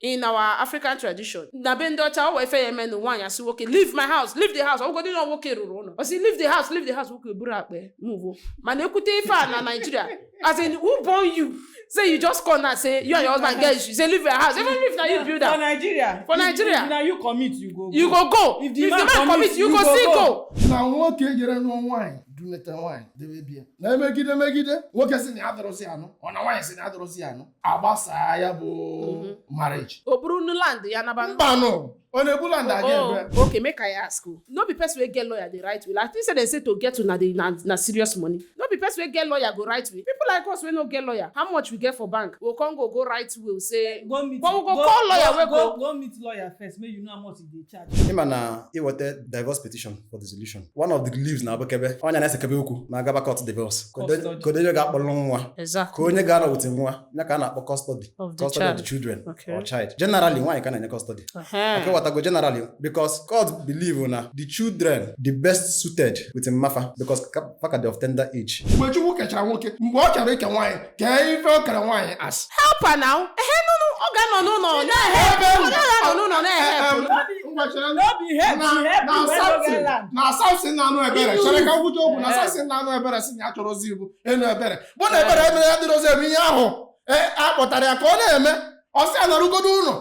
In our African tradition, na be ndị ọcha, ọ wee ife ya eme na nwaanyị asị nwoke, "Leave my house, leave the house." Ọgwụgodị na nwoke rụrụ ụlọ, ọ sị, "Leave the house, leave the house." Nwoke eburu akpa ya, move. Mana ekwute ife a na Nigeria, as in, who born you say you just come now say you and your husband get issue, say leave your house, even if na you build For am? Nigeria. For Nigeria. If na you commit, you go. You go go. If the If the man man commit, commit, you you go go still go. go. Na nwoke jere nụọ nwaanyị, dunete nwaanyị debe bia, na-emegide megide, nwoke sị na ya dọrọzi anụ, ọ na nwaanyị sị na ya dọrọzi anụ, agbasaa ya bụ marriage. O buru nu land ya naba. Mbanụ, ọ na-ebu land aga ebe. Oh, okay, make I ask o. No be person wey get lawyer dey write will. I think say dem say to get una dey na serious money. No be person wey get lawyer go write will. People like us wey no get lawyer, how much we get for bank, we go come go write will say Go meet. But we go call lawyer wey go go go meet lawyer first, make you know how much e dey charge. Ịma na iweta divorce petition for dissolution, one of the reliefs na-abụkebe onye na-esekebe okwu na-agaba court divorce. Custody. Kedu onye ga-akpọrọ nwa? Ka onye ga-anọ with nwa ya ka a na-akpọ custody. Of the Custody of the child. children Okay. or child. Generally, nwaanyị ka na-enye custody. Okay, watago generally, because court believe na the children the best suited with mma fa, because fa ka dị of tender age. Mgbe Chukwu kechara nwoke, mgbe ọ chọrọ ike nwaanyị, kee ife o kere nwaanyị as Help her now. Ehe, nụnụ, ọ ga-anọ n'ụlọ na-ehelp. Ebe Ọ ga-anọ n'ụlọ na-ehelp. Ngwa, chere. No be help, Na she help na you wey no get Samson land. Na Samson na-anụ Ebere, chere ka ngwụcha okwu. Na Samson na-anụ Ebere si na ya chọrọzi ibu enu Ebere, bụ na Ebere emere ya dịrọzi eme ihe ahụ e a kpọtara ya ka ọ na-eme. Ọ sị ya nọrụgodo ụlọ.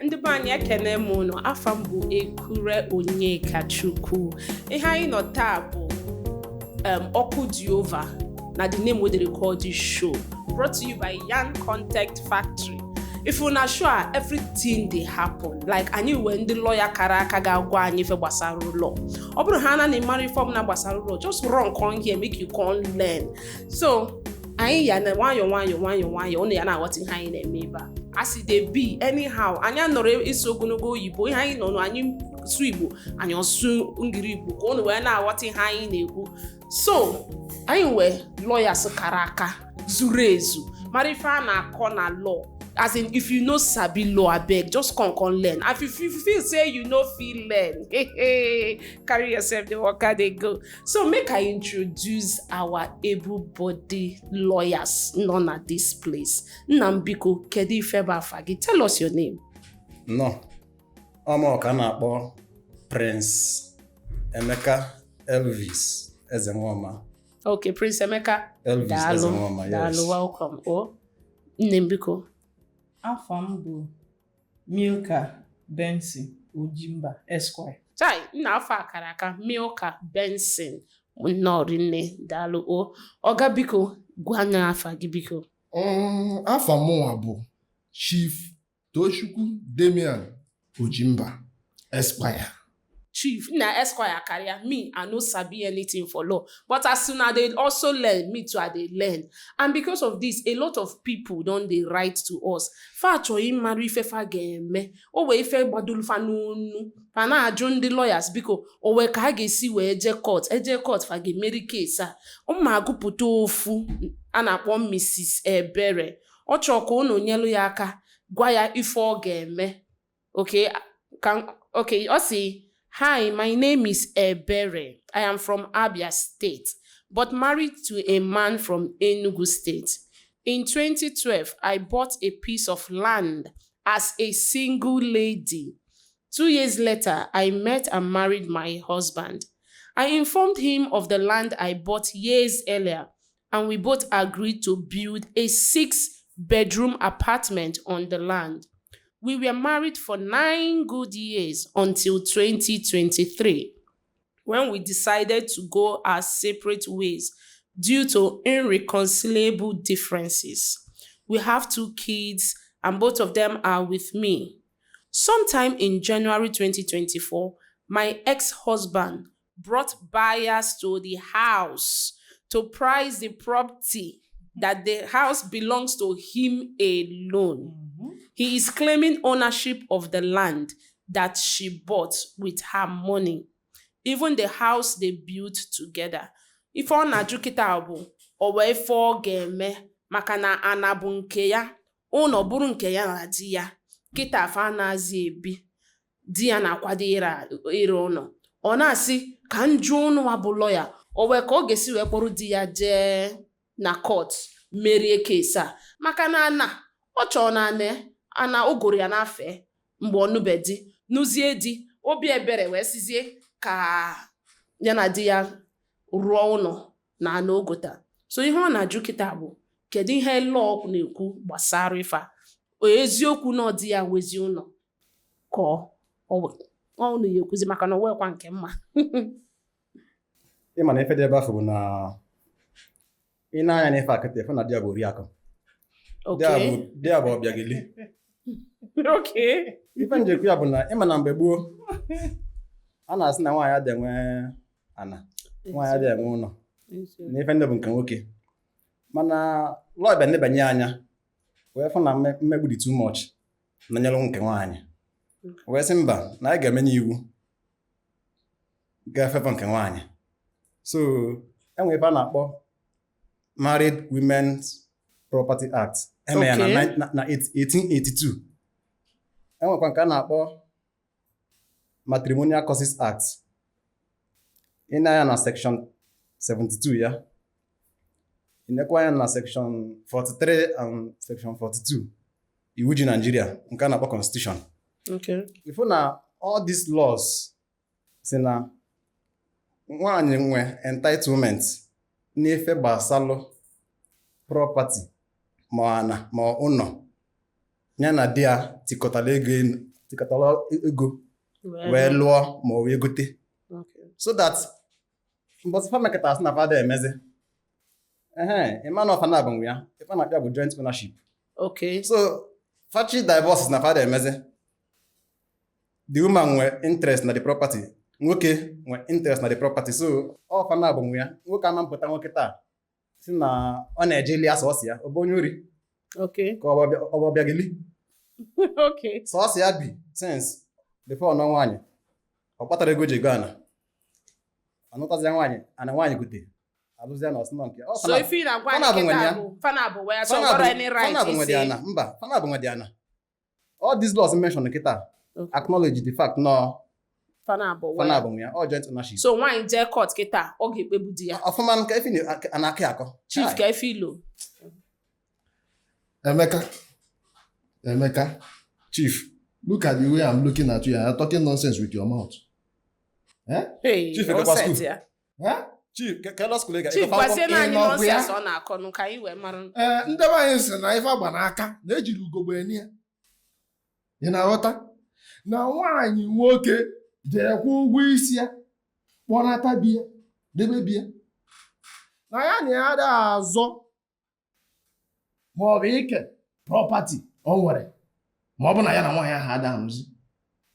Ndị be anyị, ekene m ụnụ. Afa m bụ Ekure Onyekachukwu. Ihe anyị nọ taa bụ Ọkụ Dị Over na the name wey dey call this show, brought to you by Yarn Contact Factory. If una show, everything dey happen. Like, anyị nwee ndị lawyer kara aka ga-agwa anyị ife gbasara law. Ọ bụrụ ha na na-emara ife ọbụla gbasara law, just run come here make you come learn. So anyị ya na nwayọọ nwayọọ nwayọọ nwayọọ, ụnụ ya na-aghọta ihe anyị na-eme ebe a. As e dey be, anyhow, anyị anọrọ ịsụ ogologo oyibo. Ihe anyị nọ, anyị sụ Igbo, anyị ọsụ ngiri Igbo ka ụnụ wee na-aghọta ihe anyị na-ekwu. So anyị nwee lawyers kara aka, zuru ezu, mara ife a na-akọ na law. As in, if you no sabi law, abeg, just come come learn. And if you feel say you no fit learn, carry yourself dey waka dey go. So make I introduce our able-bodied lawyers nọ na this place. Nna m, biko, kedu ife bụ afa gị? Tell us your name. Nnọọ, ọmụ ka a na-akpọ Prince Emeka Elvis Ezenwoma. Okay, Prince Emeka. Elvis Daalụ. Ezenwoma, yes. Daalụ, welcome o. Nne m, biko. Afa m bụ Milka Benson Ojimba, Esquire. Chai, nna, afọ akara aka. Milka Benson, nnọọ rinne, daalụ o. Ọga, biko, gwa anyị afa gị, biko. Afa mụnwa bụ Chief Tochukwu Damian Ojimba, Esquire. Chief na Esquire karịa me. I no sabi anything for law, but as soon as dey also learn, me too I dey learn. And because of this, a lot of people don dey write to us. Fa chọrọ ịmara ife fa ga-eme. O wee ife gbadolu fa n'onu, fa na-ajụ ndị lawyers, biko, o wee ka a ga-esi wee jee court, eje court, fa ga-emeri case a. Ụmụ agụpụta ofu a na-akpọ Mrs. Ebere, ọ chọrọ ka unu nyelu ya aka, gwa ya ife ọ ga-eme. Okay, ka okay, ọ sị, "Hi, my name is Ebere. I am from Abia State, but married to a man from Enugu State. In 2012, I bought a piece of land as a single lady. 2 years later, I met and married my husband. I informed him of the land I bought years earlier, and we both agreed to build a six-bedroom apartment on the land. We were married for 9 good years until 2023, when we decided to go our separate ways due to irreconcilable differences. We have two kids, and both of them are with me. Sometime in January 2024, my ex husband brought buyers to the house to price the property, that the house belongs to him alone. He is claiming ownership of the land that she bought with her money, even the house they built together." Ife ọ na-ajụ kịta bụ o wee ife ọ ga-eme, maka na ana bụ nke ya, ụlọ bụrụ nke ya na di ya. Kịta fa na-azị ebi, di ya na-akwado ire ụlọ. Ọ na-asị ka m jụọ ụnụ wa bụ lọya, o wee ka ọ ga-esi wee kpọrọ di ya jee na court merie case a, maka na ana ọ chọọ na ana o goro ya n'afe mgbe ọ nụbe di, nụzie di, obi ebere wee sizie ka ya na di ya rụọ ụlọ na ana ogota. So ihe ọ na-ajụ kịta bụ, kedu ihe law na-ekwu gbasara ife a? O eziokwu na ọ di ya wezi ụlọ ka ọ unu ya ekwuzi, maka na o nwekwa nke mma? Ịma na ife dị ebe ahụ bụ na ị na-anya n'ife akịta, ife na di ya bụ oriakụ. Di ya di ya bụ ọbịageli. Ife njekwu ya bụ na ịma na mgbe gboo a na-asị na nwaanyị adị enwe ana, nwaanyị adị enwe ụlọ, na ife ndị bụ nke nwoke. Mana law bịa nebanye anya wee fụ na mmegbu dị too much na nyere nke nwaanyị, wee sị mba, na anyị ga-emenye iwu ga-efefọ nke nwaanyị. So enwe ife a na-akpọ Married Women's Property Act, eme ya na na 1882. Enwekwa nke a na-akpọ Matrimonial Causes Act. Ị na-anya na section 72 ya, ị nekwa anya na section 43 and section 42 iwu ji Nigeria, nke a na-akpọ constitution. Ifu na all these laws si na nwaanyị nwe entitlement n'ife gbasalụ property, ma ana ma ụlọ ya na di ya tikọtara ego tikọtara ego wee lụọ ma ọ wee gote. So that mbọsị fa mekọtara sị na fada emezi ehe, ịma na ọfa na-abụ ya, ife na-akpịa bụ joint ownership. So fachi divorce na fada emezi, the woman nwe interest na the property, nwoke nwe interest na the property. So ọ fa na-abụ nwe ya. Nwoke ama mpụta nwoke taa si na ọ na-eje lia sọsọ ya, ọ bụ onye ori ka ọ bụ ọbịageli. Sọsọ ya bi since before nọ nwaanyị, ọ kpatara ego ji ego ana anụtazia nwaanyị, ana nwaanyị gote alụzia na ọsịnọ nke ọ. So ife ị na-agwa Fana anyị bụ kịta nwere ya. bụ fana bụ wee so nwere any right Fana bụ nwere isi ana mba, fana bụ nwere ana. All these laws mentioned kịta acknowledge the fact nọ fana bụ fana wee bụ nwe ya, all joint ownership. So nwaanyị jee court kịta, ọ ga-ekpebu di ya? Ọfụma, nke efi na-akị akọ. Chief, ka ife ilo. Emeka, Emeka, Chief. Look at the way I'm looking at you and you're talking nonsense with your mouth. Eh? Hey, Chief, ọ ekekwa set school. ya. Eh? Chief, ke law school ị ga Chief, ịgụkwa gwazie akwụkwọ? na anyị Ị nọkwa ya? nonsense ọ na-akọ nụ ka anyị wee mara. Ee, ndị be anyị sị na ife agba n'aka na ejiri ugogbe enye ya. Ị na-aghọta? Na nwaanyị nwoke jere kwụ ụgwọ isi ya, kpọnata biya, debe biya. Na ya na ya adịghị azọ ma ọ bụ ike property o nwere, ma ọ bụ na ya na nwaanyị ahụ ada arụzi.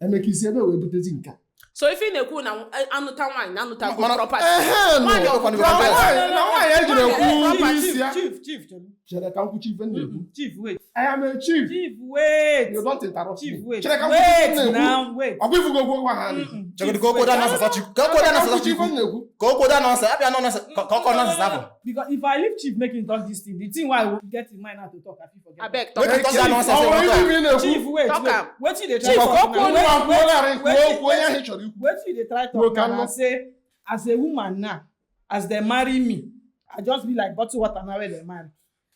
Emeka, isi ebe wee butezi nke a. So ife ị na-ekwu na anụta nwaanyị na anụta property. Ehe, nụ. Nwaanyị ọ bụ Na property? nwaanyị ejiri kwụ ụgwọ Property. isi ya. Chief, chief, chief. Chere ka m kwuchi ife m na-ekwu. Chief, wait. I am a chief. Chief, wait. You don't interrupt Chief, me. wait. Chere ka m kwuchi ife m Wait na-ekwu. now, wait. Ọkwa ifugo okwu gwa ha nị. Mm-mm. Chegodu Chief, ka okwu wait. da nonsense Chief. Ka okwu da Chere ka m nonsense kwuchi Chief. ife m na-ekwu. Ka okwu da nonsense abịa nonsense ka ọkọ nonsense ahụ. Because if I leave Chief make him talk this thing, the thing why I will get in mind now to talk, I fit forget. Abeg, Make talk. you talk that nonsense. Ọ nwere Talk. ife ị na-ekwu? Chief, wait, Talk wait. am. Wetin you dey try Chief, talk okwu now? olu Wait, Ngwa, kwuo narị, kwuo wait, okwu onye ahụ ị chọrọ ikwu. Wetin you dey try Kwuo talk ka now na nụ. say as a woman now, as dem marry me, I just be like bottle water now wey dem marry.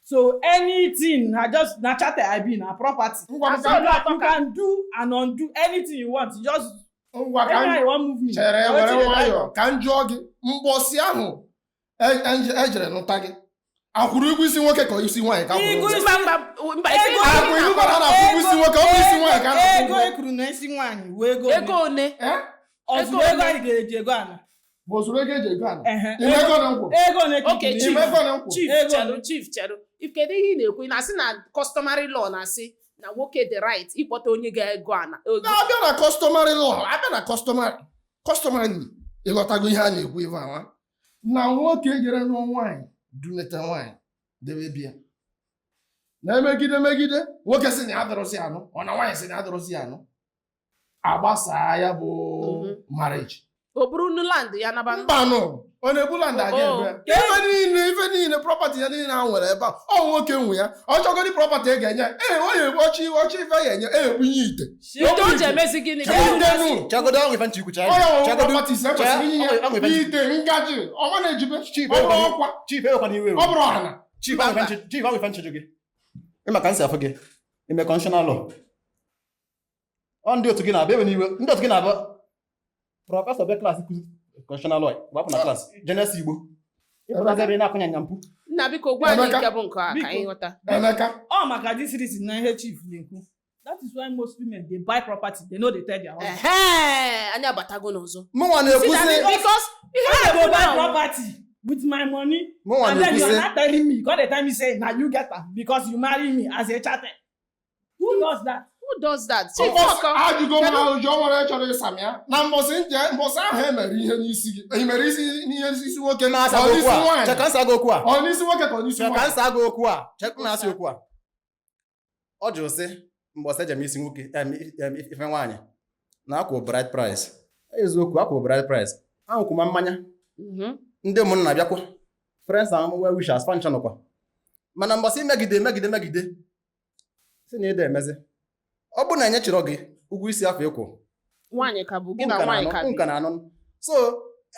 So anything, I just na chattel I be, na property. Ngwa, So you can do and undo anything you want. You just Ngwa ka anyhow m you wan move me. chere Na were wetin you dey try nwayọọ ka m jụọ gị, mbọsị ahụ ejere nụta gị, akwụrụ ụgwọ isi nwoke ka isi nwaanyị ka akwụrụ Igu ụgwọ? isi- Mba, mba, mba, ife ị Ego- Akwụ na-akọ- ilu gwara na akwụ ụgwọ isi nwoke, ọ bụ isi nwaanyị ka a na-akwụ Ego ụgwọ? ekwuru na isi nwaanyị wee ego Ego one? Eh? Ozugbo ego ego anyị ga-eji ego ana. Ma o zuru ego eji ego ana? Ehe. Ime ego na nkwụ? Ego one ka Okay, ikwuru Chief. Ime ego na nkwụ? Chief, Ego cheru, one. chief, cheru. If kedu ihe ị na-ekwu? Ị na-asị na customary law na-asị na nwoke dị right ịkpọta onye ga-ego ana ego? Na-abịa na customary law, abịa na customary, ịghọtago ihe a na-ekwu ife anwa, na nwoke jere nụọ nwaanyị, dunete nwaanyị debe bịa, na-emegide megide, nwoke sị na ya adịrọzi anụ, ọ na nwaanyị sị na ya adịrọzi anụ, agbasaa ya bụ marriage. O buru nu land ya naba. Mbanụ, ọ na-ebu land aga Oh. ebe ife niile, ife niile, property ya niile a nwere ebe a, ọ nwoke nwe ya. Ọ chọgodi property ị ga-enye, ee, ọ ya ebu ọchị ọchị, ife ya enye, ee, ebunye ite. Ite o ji emezi gịnị? Itenu. Chagodo ọnwụ ife nchi ikwucha. Ọ ya nwere Chagodo. properties ekwesịrị inye Ọnwụ ya ife nchi. ite ngaji ọma na-ejibe. Chief, Ọ bụrụ ọkwa, Chief, ewekwana iwe o. ọ bụrụ ọhana. Chief, ọnwụ ife nchi. Chief, ọnwụ ife nchi jụ gị. Ịma ka m si afụ gị. Ime constitutional law. Ọ ndị otu gị na-abịa, ewe n'iwe. Ndị otu gị na-abịa. Professor bịa class kụzi constitutional law. Gbapụ na class. Jenesi Igbo. Ịpụtazi ebe ị na-akụnya nya mpụ. Nna, biko gwa anyị Emeka. nke bụ nke a ka Biko. anyị ghọta. Emeka. Ọ maka this reason na ihe chief na-ekwu, that is why most women dey buy property, they no dey tell their husband. Ehe, anyị abatago n'ọzọ. Mụnwa na-ekwusi. Because ihe I go na-ekwu buy now- property with my money Mụnwa and then you are na-ekwusi. not telling me, you come dey tell me say na you get am because you marry me as a chattel. Who does that? Who does that? Chief Mbọsị Ọkọ. ajụgo m ajụjụ, ọ nwere chọrọ ịsa m ya na mbọsị nje, mbọsị ahụ e mere ihe n'isi gị, e mere isi n'ihe isi nwoke Na-asa ọ gị n'isi okwu a. nwaanyị, Cheka nsa gị okwu a. ọ n'isi nwoke ka ọ n'isi Cheka nwaanyị. nsa gị okwu a. Cheka na-asị okwu a. Ọ jụrụ sị, mbọsị ejem isi nwoke, ife nwaanyị na akwụ bride price. Eziokwu, akwụ bride price. Ahụkwụ ma mmanya. Ndị ụmụnna bịakwa, friends and well wishers fancha nọkwa, mana mbọsị megide megide megide si na ịda emezi, ọ bụ na enyechọrọ gị ụgwọ isi afọ ịkwụ. Nwaanyị ka bụ gị na nwaanyị ka bi. Nka na anụ, so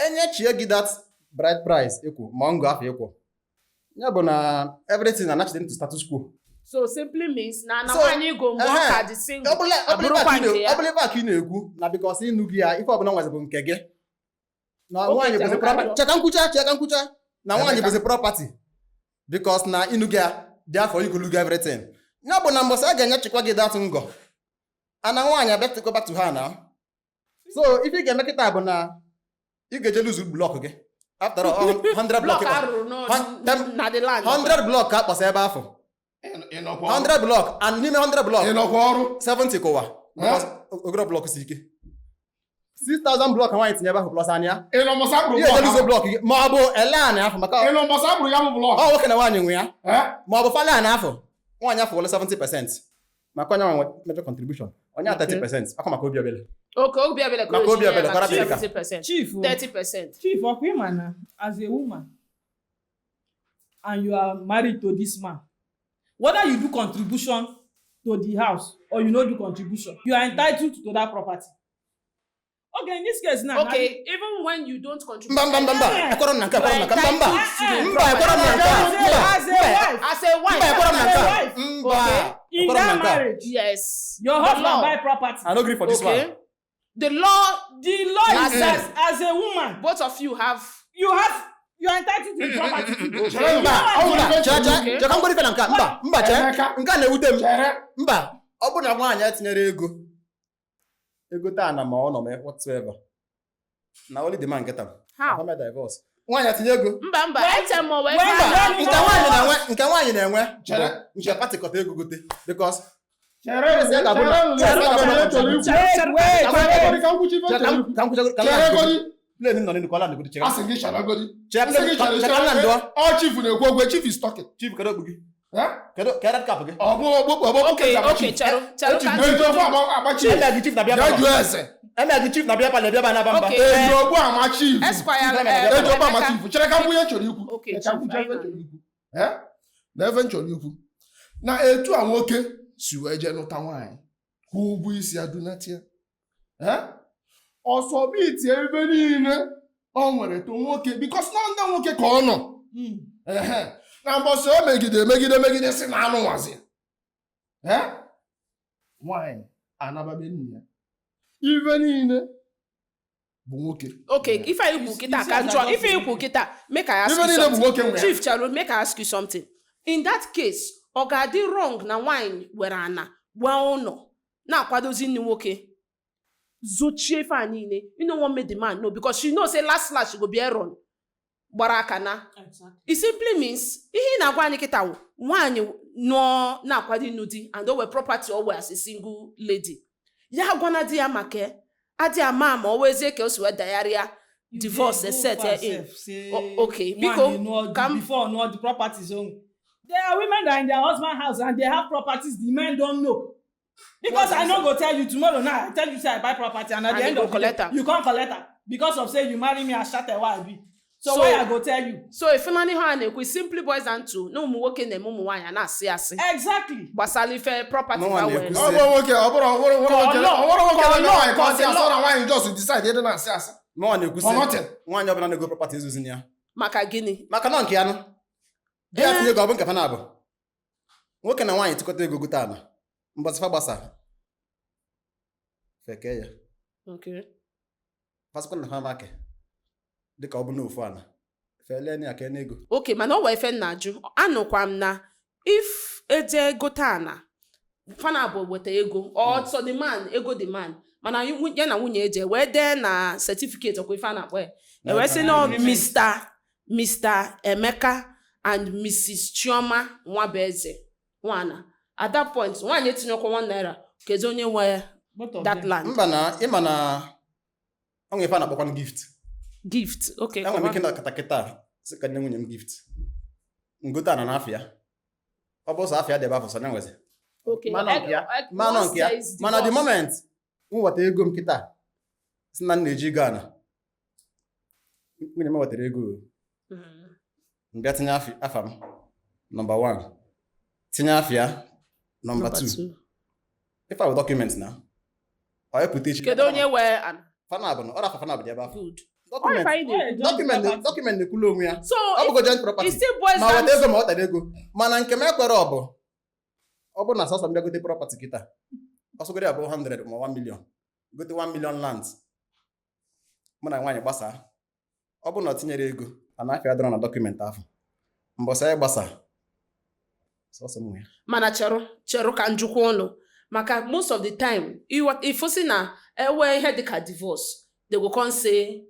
enyechie gị that bride price ịkwụ ma ngụ afọ ịkwụ ya bụ na everything anachite to status quo. So simply means na So, nwaanyị go mgbe ọ ehe. ka dị single Ọ bụla ọ bụla abụrụkwa ife a ka ị nke ya. ọ bụla ife a ka ị na-ekwu na because ịnụ gị ya, ife ọbụla nwezi bụ nke gị na Okay, nwaanyị bụzi cheka property. njọ. Cheka nkwucha, cheka nkwucha na nwaanyị Emeka. bụzi property because na ịnụ gị ya dị afọ igolugo everything, ya bụ na mbọsị a ga-enyechikwa gị that ngọ ana nwaanyị abịa to go back to her na. So ife ị ga-eme kịta bụ na ị ga-eje lose block gị. After all, 100 block Block arụrụ na the land. 100 block ka akpọsa ebe afọ. Ị nọkwa ọrụ? 100 block, and n'ime 100 block, Ị nọkwa ọrụ? 70 kụwa because ogoro block si ike 6000 block nwaanyị tinye ebe ahụ plus anya. Ị nọ mbọsị agbụrụ Ihe block ejeluzo ahụ? block gị ma ọ bụ ele anị afọ maka Ị nọ mbọsị agbụrụ ya bụ block? ọ nwoke na nwaanyị nwe ya. Eh? Ma ọ bụ fala anị afọ nwaanyị afọ wele 70% maka onye nwe major contribution, onye a 30% akwa maka obi obele. Okay, obi ebele ka Maka o obi ji ebele, nye kọrọ maka America. 70%. Chief o. 30%. Chief, ọkwa ịma na as a woman and you are married to this man, whether you do contribution to the house or you no do contribution, you are entitled to that property. Okay, in this case now. Okay, even when you don't contribute. Mba, mba, mba, mba, ekwere m na nke, ekwere m na nke, mba, mba. You Mba, ekwere m na nke a. As a Mba. as a wife, As a wife. Mba, ekwere m na nke a. As a wife. Mba. Okay. In Ekwere m na that nke a. marriage, Yes. your The husband law. buy property. I no gree for this Okay. one. The law, The law is Mm. that as a woman, both of you have. you are entitled to the property too. Chere Mba, ọ nwere mba, ife chere, nchọrọ chere, chere ka m gwara ife na nke a. Mba, mba, chere. Emeka. Nke a na-ewute m. Chere. Mba, ọ bụrụ na nwaanyị etinyere ego ego taa na ma ọ nọ ma whatsoever, na only the man get am. How? Ahụ divorce, nwaanyị atinye ego. Mba, mba, eche m wee Mba, mba. nke nwaanyị na-enwe, nke nwaanyị na-enwe Chere. nke patikọta ego gote because Chere. Yes, ya ga-abụ na- Chere, chere, chere, ikwu. Wait, wait, Chere wait. ka m kwuchi ife Chere, nchọrọ ikwu. ka m kwuchago- ka m Chere land godi. plane nọ n'elu ka ọ land godi, chere. A sị gị chere godi. Chere, Sị gị chere, chere, ka m land chere. dụọ. Ọ chief na-ekwu okwu, chief is talking. Chief, kedu okpu gị? Eh? Kedu kedu red cap gị? Ọ bụ okpokpo okpokpo Okay, kesa okay, chief. chere, chere ka Eji okwu agba chief. Eme gị chief na bịa Jee palọ. jụọ ese. Eme gị chief na bịa palọ, bịa ba na-aba mba. Okay. Eji okwu ama chief. Esquire, Eji okwu ama Emeka. chief. Chere ka m kwuo ihe chọrọ ikwu. Okay, Chere ka m chief, kwuo ihe anyị chọrọ ikwu. Eh? Na ebe m chọrọ ikwu. Na etu a nwoke si wee jee nụta nwaanyị, kwụọ ụgwọ isi ya, dunatia. Eh? Ọsọ bitie ebe niile ọ nwere to nwoke because na ndị nwoke ka ọ nọ. Ehe. Na mbọsị o megide megide megide si na anụ nwazi. Eh? Nwaanyị anababe nne ya. Ife niile bụ nwoke. Okay, ife anyị kwu kịta ka njọ, ife ikwu kịta, make I ask Ife you niile bụ something. nwoke nwe ya. Chief Charo, make I ask you something. In that case, ọ ga-adị wrong na nwaanyị were ana gbaa ụlọ na-akwadozi nne nwoke zochie ife a niile, you know what made the man know, because she know say last last she go be error gbara aka na. It simply means ihe ị na-agwa anyị kịta wụ nwaanyị nụọ na-akwado ịnụ di and o wee property o wee as a single lady, ya gwana di ya maka ya, adị ama ma o wezie ka o si wee dagharịa divorce set in. Okay, biko, Before know the properties own. There are women that are in their husband house and they have properties the men don't know. Because I no go tell you tomorrow now, I tell you say I buy property and at And the you end go of the collect day, am. you come collect am. Because of say you marry me as shatewa I be. So, So- why I go tell you? So ịfụnanya ihe a na-ekwu simply boils down to na ụmụ nwoke na-eme ụmụ nwaanyị a na-asị asị Exactly. gbasara ife property Mụnwa ha were. na-ekwu Ọ bụ nwoke, ọ bụrụ ọ bụrụ Ka ọ nwoke lụọ, ọ bụrụ nwoke ka ọ na nwaanyị ka ọ lụọ, sị ka ọ asị, ọ na nwaanyị just decide ịdị na-asị asị. Mụnwa na-ekwu For sị nothing. nwaanyị ọbụla na-ego property ezuzina ya. Maka gịnị? Maka na nke ya nụ di ya tinye ego, ọ bụ nke fa na-abụ nwoke na nwaanyị tụkọta ego gote ala, mbọsị fa gbasa feke ya. Okay. Fasịkwa na fa maki dịka ọ bụ na ofu ala felee ya ka ego. Okay, mana ọ wee ife m na-ajụ, anụkwa m na if eje gote ana fana bụ weta ego or so the man ego the man, mana ya na nwunye eje wee dee na certificate, ọkwa ife a na-akpọ ya, e wee sị na Agreement. Mr. Emeka and Mrs. Chioma Nwabueze nwana, at that point nwaanyị etinyekwa 1 naira, kedu onye nwe Both of that them. land? Mba, na ịma na ọ nwere ife a na-akpọkwanụ gift. Gift, okay. Enwere m ike na kata kịta sị ka nye nwunye m gift, ngote ana n'afọ ya, ọ bụ sọ afọ ya dị ebe afọ sọ ya nwezi. Okay. Mana nke ya, mana Once nke ya, there is mana the divorce. moment m weta ego m kịta si na m na-eji ego ana nwunye m wetara ego o. M bịa tinye afa m number 1, tinye afịa number Number 2. two. Ife a bụ document na ọ epụta echi. Kedu onye nwe ana? Fanabụ na ọ rafa fanabụ dị ebe afọ. Good. Document Ọ ife anyị na-ekwu. Why joint document property? Document na-ekwulu onwe ya. So Ọ bụgo joint it property. still boils Ma down weta ego ma ọ tara ego, mana nke m ekwere ọ bụ ọ bụ na sọsọ m bịa gote property kịta, ọsọgoro ya bụ 100 ma 1 million, gote 1 million land, mụ na nwaanyị gbasaa, ọ bụ na ọ tinyere ego ana afịa dọrọ na document ahụ, mbọsị anyị gbasa, sọsọ m nwe ya. Mana cherụ cherụ ka njikwa ụnụ, maka most of the time ịfụsị na ewe ihe dịka divorce, they go come say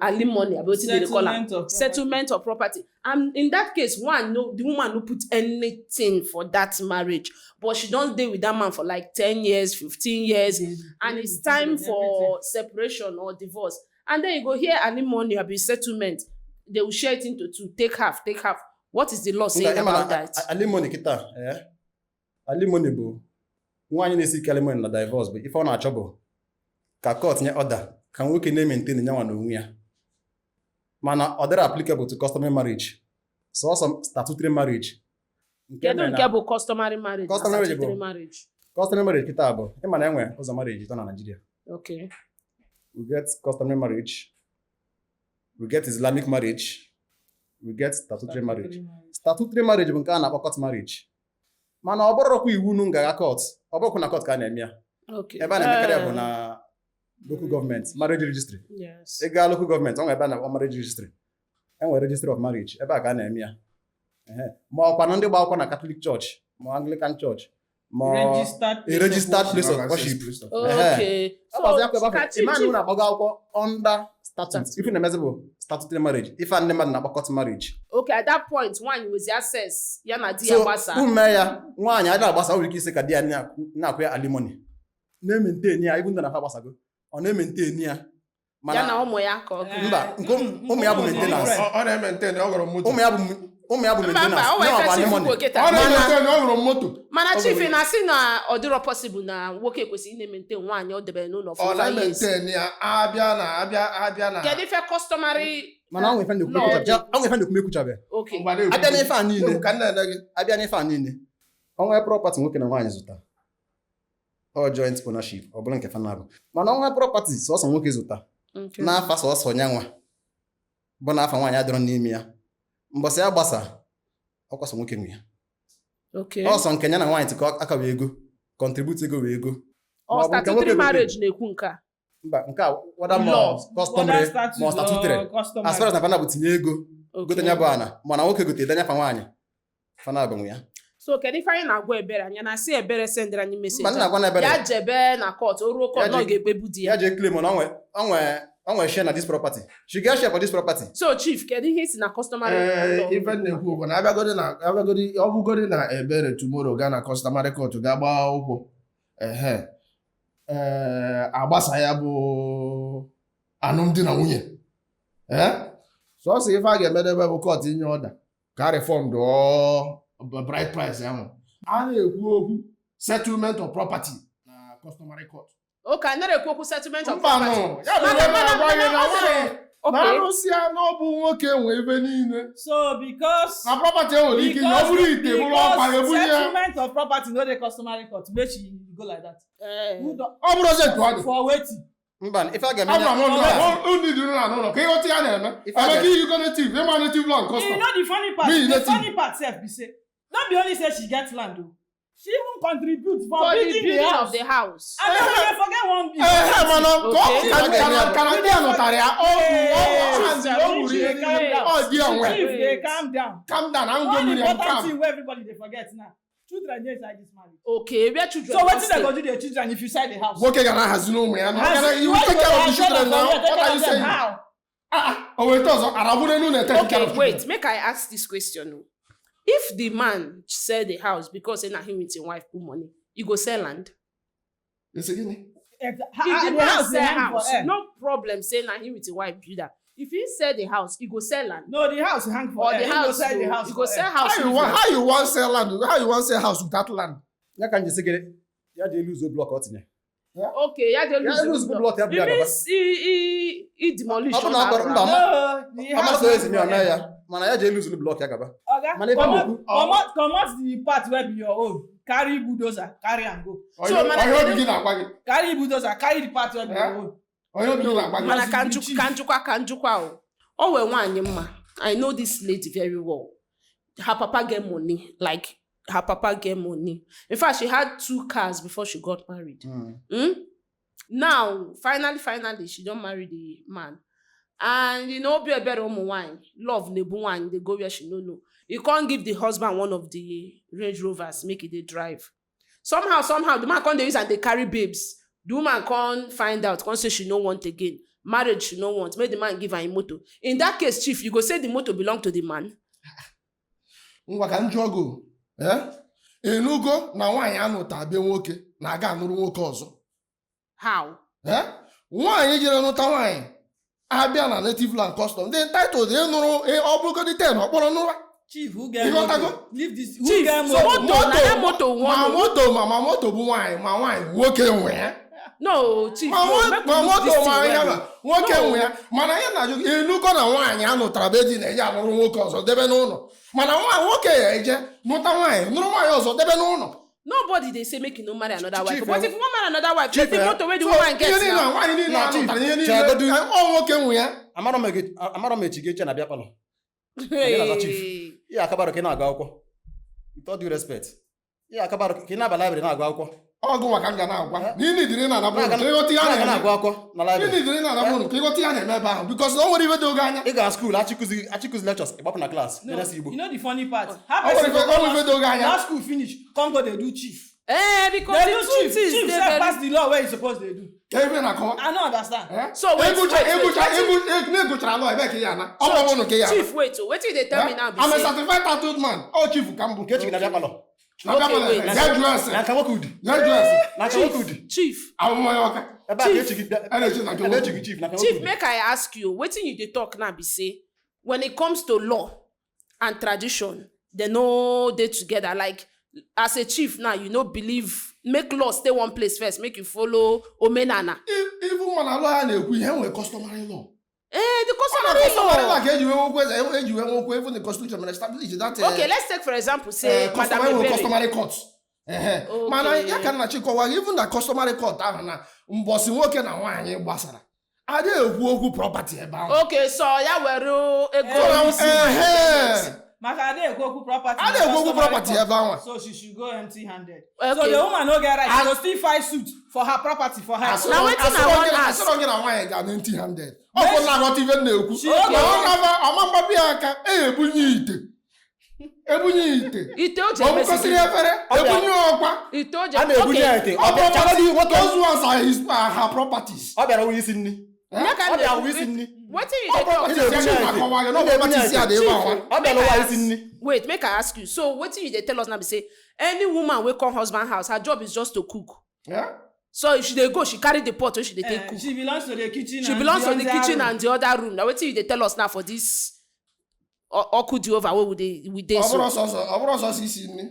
alimony abi wetin they dey call am. Settlement of property. Settlement of property. And in that case, one, no, the woman no put anything for that marriage, but she don dey with that man for like 10 years, 15 years, and it's time for separation or divorce, and then you go hear alimony abi settlement, they will share it into two, take half, take half. What is the law saying Ịma na about that? Alimony kịta, alimony bụ nwaanyị na-esi ike alimony na divorce bụ ife ọ na-achọ bụ ka court nye order ka nwoke na-emaintain nyanwa na onwe ya, mana ọ dịrị applicable to customary marriage, sọsọ statutory marriage nke Kedu mere nke bụ customary marriage na Customary marriage bụ- statutory marriage? Customary marriage kịta bụ ịma na enwe ụzọ marriage ịtọ na Nigeria. Okay. We get customary marriage, we get Islamic marriage, we get statutory marriage. Statutory marriage bụ nke a na-akpọ court marriage, mana ọ bụrụkwa iwu nu ngaga court, ọ bụrụkwa na court ka a na-eme ya. Ebe a na-emekarị ya bụ na local government marriage registry. Ị gaa local government, ọ nwere ebe a na-akpọ marriage registry, enwere registry of marriage, ebe a ka a na-eme ya. Ehe. Ma ọkwa na ndị gba akwụkwọ na Catholic Church ma Anglican Church ma Registered a place of registered worship. place of worship. Okay. Ọ bụ So akwa ebe ka ahụ, ịma na chief unu agbago akwụkwọ under statute, ife na-emezi bụ statutory marriage, ife a ndị mmadụ na-akpọ court marriage. Okay, at that point nwaanyị nwezi access ya na di ya So gbasa. ume ya nwaanyị adịghị agbasa, o nwere ike isi ka di ya na-akwụ ya alimony, na-emaintain ya, even though na ha agbasago, ọ na-emaintain ya. Ya na Mana ụmụ ya ka ọ gụ. Mba, nke ụmụ ya bụ maintenance. Ọ na-emaintain, ọ gụrụ moto. Ụmụ ya bụ Mba, mba, maintenance, o nwere ya bụ ife chief alimony. kwuo kịta. Ọ na-emaintain, ọ gụrụ moto. Mana chief na-asị na ọ dịrọ possible na nwoke kwesịrị ị na-emaintain nwaanyị ọ debere n'ụlọ Ọ for 5 years. na-emaintain ya, abịa na abịa abịa na Kedu ife customary Mana ọ nwere ife na-ekwu Law. ọ nwere ife na-ekwu ekwuchabe. Okay. Ngwa na-ekwu. Abịa n'ife a niile, Ka m na-ene gị. abịa n'ife a niile, onwe property nwoke na nwaanyị zụta, ọ joint ownership, ọ bụrụ nke fanabụ, mana onwe property sọsọ nwoke zụta Okay. n'afa sọsọ nyanwa bụ n'afa nwaanyị adịrọ n'ime ya, mbọsị ya gbasa, ọkwasọ nwoke nwe ya. Okay. Ọsọ nke ya na nwaanyị tịkọ aka wee ego, contribute ego wee ego. Ọ Ma ọ bụ nke nwoke statutory gotere. marriage na-ekwu nke a. Mba, nke a whether ma Law. customary Whether statute ma statutory or customary. as far as na fana bụ tinye ego gote Okay. ya bụ ana, mana nwoke gote danya fa nwaanyị, fana bụ nwe ya. So kedu ife anyị na-agwa Ebere? Anyị na-asị Ebere sendịrị anyị Mba, message nna agwa na Ebere ya jebe na court, o ruo court Ya na ọ ga-ekpebu di ya ya. jee claim na onwe share na this property, she get share for this property. So chief, kedu ihe isi na customary Ee, law? ife m na-ekwu bụ na abịagodi na abịagodi, ọ bụgodi na Ebere tomorrow gaa na customary court gaa gbaa akwụkwọ, ehe, ee, agbasa ya bụ alụmdi na nwunye, ee, sọsọ ife a ga-emedebe bụ court inye order ka refund bride price ahụ. A na-ekwu okwu settlement of property na customary court. Okay, anaghị ekwu okwu settlement of Mbanụ, property. ya bụ Mana- ebe mana- na-agwa gị na mana ọ nwaanyị sịrị- na Okay. arụsịa na ọ bụ nwoke nwe ebe niile So because na property enwere ike nye ọ bụrụ ite bụrụ ọkwa ebunye ya. settlement of property no dey customary court, make she go like that. Eh. Who don Ọ bụrụ ọzọ etu ọ dị. for wetin? Mba, ife a ga-eme Abra m ya- ndị dị na n'ụlọ ka ịghọta ya na-eme. Ife a Emeka ga- iyigo native, ịma native law and You custom. know the funny part, Me, the native. funny part sef be say no be only say she get land o, she even contribute for, For the building the building house. of the house. And then we dey forget one big. Ehe, mana ka ọ Okay. ka na ndị a nụtara ya, ọ bụ ọ gwuru ihe niile, ọ dị onwe. Chief dey calm down. Calm down, I'm One going to important calm. thing wey everybody dey forget now, children dey inside this marriage. Okay, where children So come wetin dem stay? go do the children if you sell the house? Nwoke ga na-ahazi n'ụmụ ya. Na Hazi- ọ gara- you why take go care of the dey children hazi now. them for What where? are you Take care of saying? them how? Ah, o weta ọzọ, arabụrụ enu na-take care of Okay, children. wait, make I ask this question o. If the man sell the house because say na him with him wife put money, he go sell land? Esi gịnị? If the The man house dey sell hang for house, air. no problem say na him with him wife build am. If he sell the house, he go sell land. No, the house hang for Or air. the He go house sell the go, house he for go air. sell house. How you want, how you want sell land? How you want sell house without land? Ya ka m ji sị gị ya dị elu ụzọ blọk ọ tinye. Okay, ya dey Ya lose elu the ụzọ block. blọk ya bụ It ya gaba. means he demolish Ọ bụ na all ọ kpọrọ that mba house. No, the ọ house mara hang esi for mee air. ya mana ya ji elu ụzọ blọk ya gaba. Oga, Mana ife comot m comot comot the part wey be your own. Carry bulldozer, carry am go. So, mana Onye obi gị na-agwa gị. Carry bulldozer, carry the part wey be Eh? your own. Onye obi gị na-agwa gị. Mana ka Because njukwa you be ka njukwa ka njukwa o. O wee nwaanyị mma. I know this lady very well. Her papa get money, like her papa get money. In fact, she had two cars before she got married. Mm? Now, finally, she don marry the man. And you know, obi ebere ụmụ nwanyị, love na-ebu nwanyị dey go where she no know. He can't give the husband one of the Range Rovers make e dey drive. Somehow, the man come dey use am dey carry babes. The woman come find out, come say she no want again. Marriage she no want. Make the man give her im motor. In that case, chief, you go say the motor belong to the man. Ngwa ka m jụọ gị o, eh? Enugo na nwaanyị anụta be nwoke na-aga anụrụ nwoke ọzọ. How? Eh? Nwaanyị jere nụta nwaanyị abịa na native land custom dị entitled ịnụrụ ọ bụrụgodị ten ọkpọrọ nụra. Chief, who get You got to motor? go? Leave this. Who Chief, get so motor? motor, na that motor ma one. moto ma moto bụ nwaanyị ma nwaanyị nwoke nwe ya. No, chief, Ma no, make we ma look moto this thing ma ya well. ma nwoke No. nwe ya mana ya na-ajụ gị, enugo na nwaanyị anụtara be di na-eje alụrụ nwoke ọzọ debe n'ụlọ mana nwa nwoke ya eje nụta nwaanyị nụrụ nwaanyị ọzọ debe n'ụlọ. Nobody dey say make you no marry another wife. Chief, But eh, if you wan marry another wife, Chief, take the eh, motor wey the So, woman get ihe niile now. a, nwaanyị niile Na, Chief, anụtara ihe niile chegodu. ọ nwoke nwe ya. Amarọ m echi ga-eche na bịa palọ. Onye na-aza chief? Hey. Ihe akabarụ ka ị na-agụ akwụkwọ. With all due respect. Ihe akabarụ ka ị na-aba library na-agụ akwụkwọ. Ọgụ maka m ga na-agwa na ị nidiri na anabụ ụlọ ka ịghọta ihe a Na-aga na-eme. na-agụ akwụkwọ na Ị library. nidiri na anabụ ụlọ ka ịghọta ihe a na-eme ebe ahụ because o nwere ife dị oge anya. Ị gara skuul achịkụzi lectures ịgbapụ na klaasị No, na-esi Igbo. you know the funny part. How O nwere person ife go o nwere ife dị oge anya. last school finish, come go dey do chief. Eh, because Dey the do two chief. things Chief dey sef very pass the law wey he suppose dey do. Ka ife na-akọwa. I no understand. Eh? So wait, Ịgụcha wait, wait, ịgụcha wetin- ịgụchara lọ ebe ka ị ya ana. Ọ bụ ụnụ ka ị ya ana. Chief, wait, oh, wetin you dey tell me now be I'm a say certified tattooed man. Ọ chief ka m bụ. Nke echi gị na bịa palọ. Na bịa Okay, palọ, wait. ya jụọ ese. Na nka nwoke udi. Ya jụọ ese. Na nka nwoke udi. chief, Abụm onye ọka. Ebe a ka echi gị bịa. A na-echi na nke A na-echi nwoke. gị chief na nka nwoke chief, udi. make I ask you, wetin you dey talk now be say when it comes to law and tradition, they no dey together. Like as a chief now, you no believe make law stay one place first, make you follow omenana. Even mana law ya na-ekwu ihe nwere customary law. Eh, the Ọ na customary customary law. law ka eji wee nwekwu eze eji wee nwekwu even the constitution mere establish that Okay, let's take for example, say Madam customary nwere Ebere. customary court. Ehe. Okay. Mana ya ka nna chịkọwa even na customary court ahụ na mbọsị nwoke na nwaanyị gbasara adịghị ekwu okwu property ebe ahụ. Okay, so ya were ego Eh, isi. Ehe. Maka ada ekwu okwu property. A na-ekwu okwu property ebe ahụ. So she should go empty handed. Okay. So the woman no get right. She go still file suit for her property for her. Na wetin I wan ask. Asịrọ gị na nwaanyị ga empty handed. Ọ bụ na aghọta ife m na-ekwu. She- Na ọ naba ọma mgbabi ya aka e ebunye ite. Ebunye ite. Ite o ji Ọ emesi bụkọsịrị efere ebunye ọkwa. Ite o ji A na-ebunye ya ite. Ọ bụ Chagodi nwoke. Those ones are his are her properties. Ọ bịara wụ isi nri. Make I Ọ bịara know- wụ isi nri. Wetin you Ọ dey talk? properties ya Ị na-ebunye na akọwa gị na ọ ite. Ị na-ebunye properties ya dị ebe ahụ. Ọ bịara wụ isi nri. Wait, make I ask you. So wetin you dey tell us now be say any woman wey come husband house, her job is just to cook. Yeah? So if she dey go, she carry the pot wey she dey take Eh, cook. she belongs to the kitchen. She and belongs to the other kitchen room. and the other room. Na wetin you dey tell us now for this ọkụ dị over wey we dey Ọ bụrụ so. sọsọ ọ bụrụ sọsọ isi nri.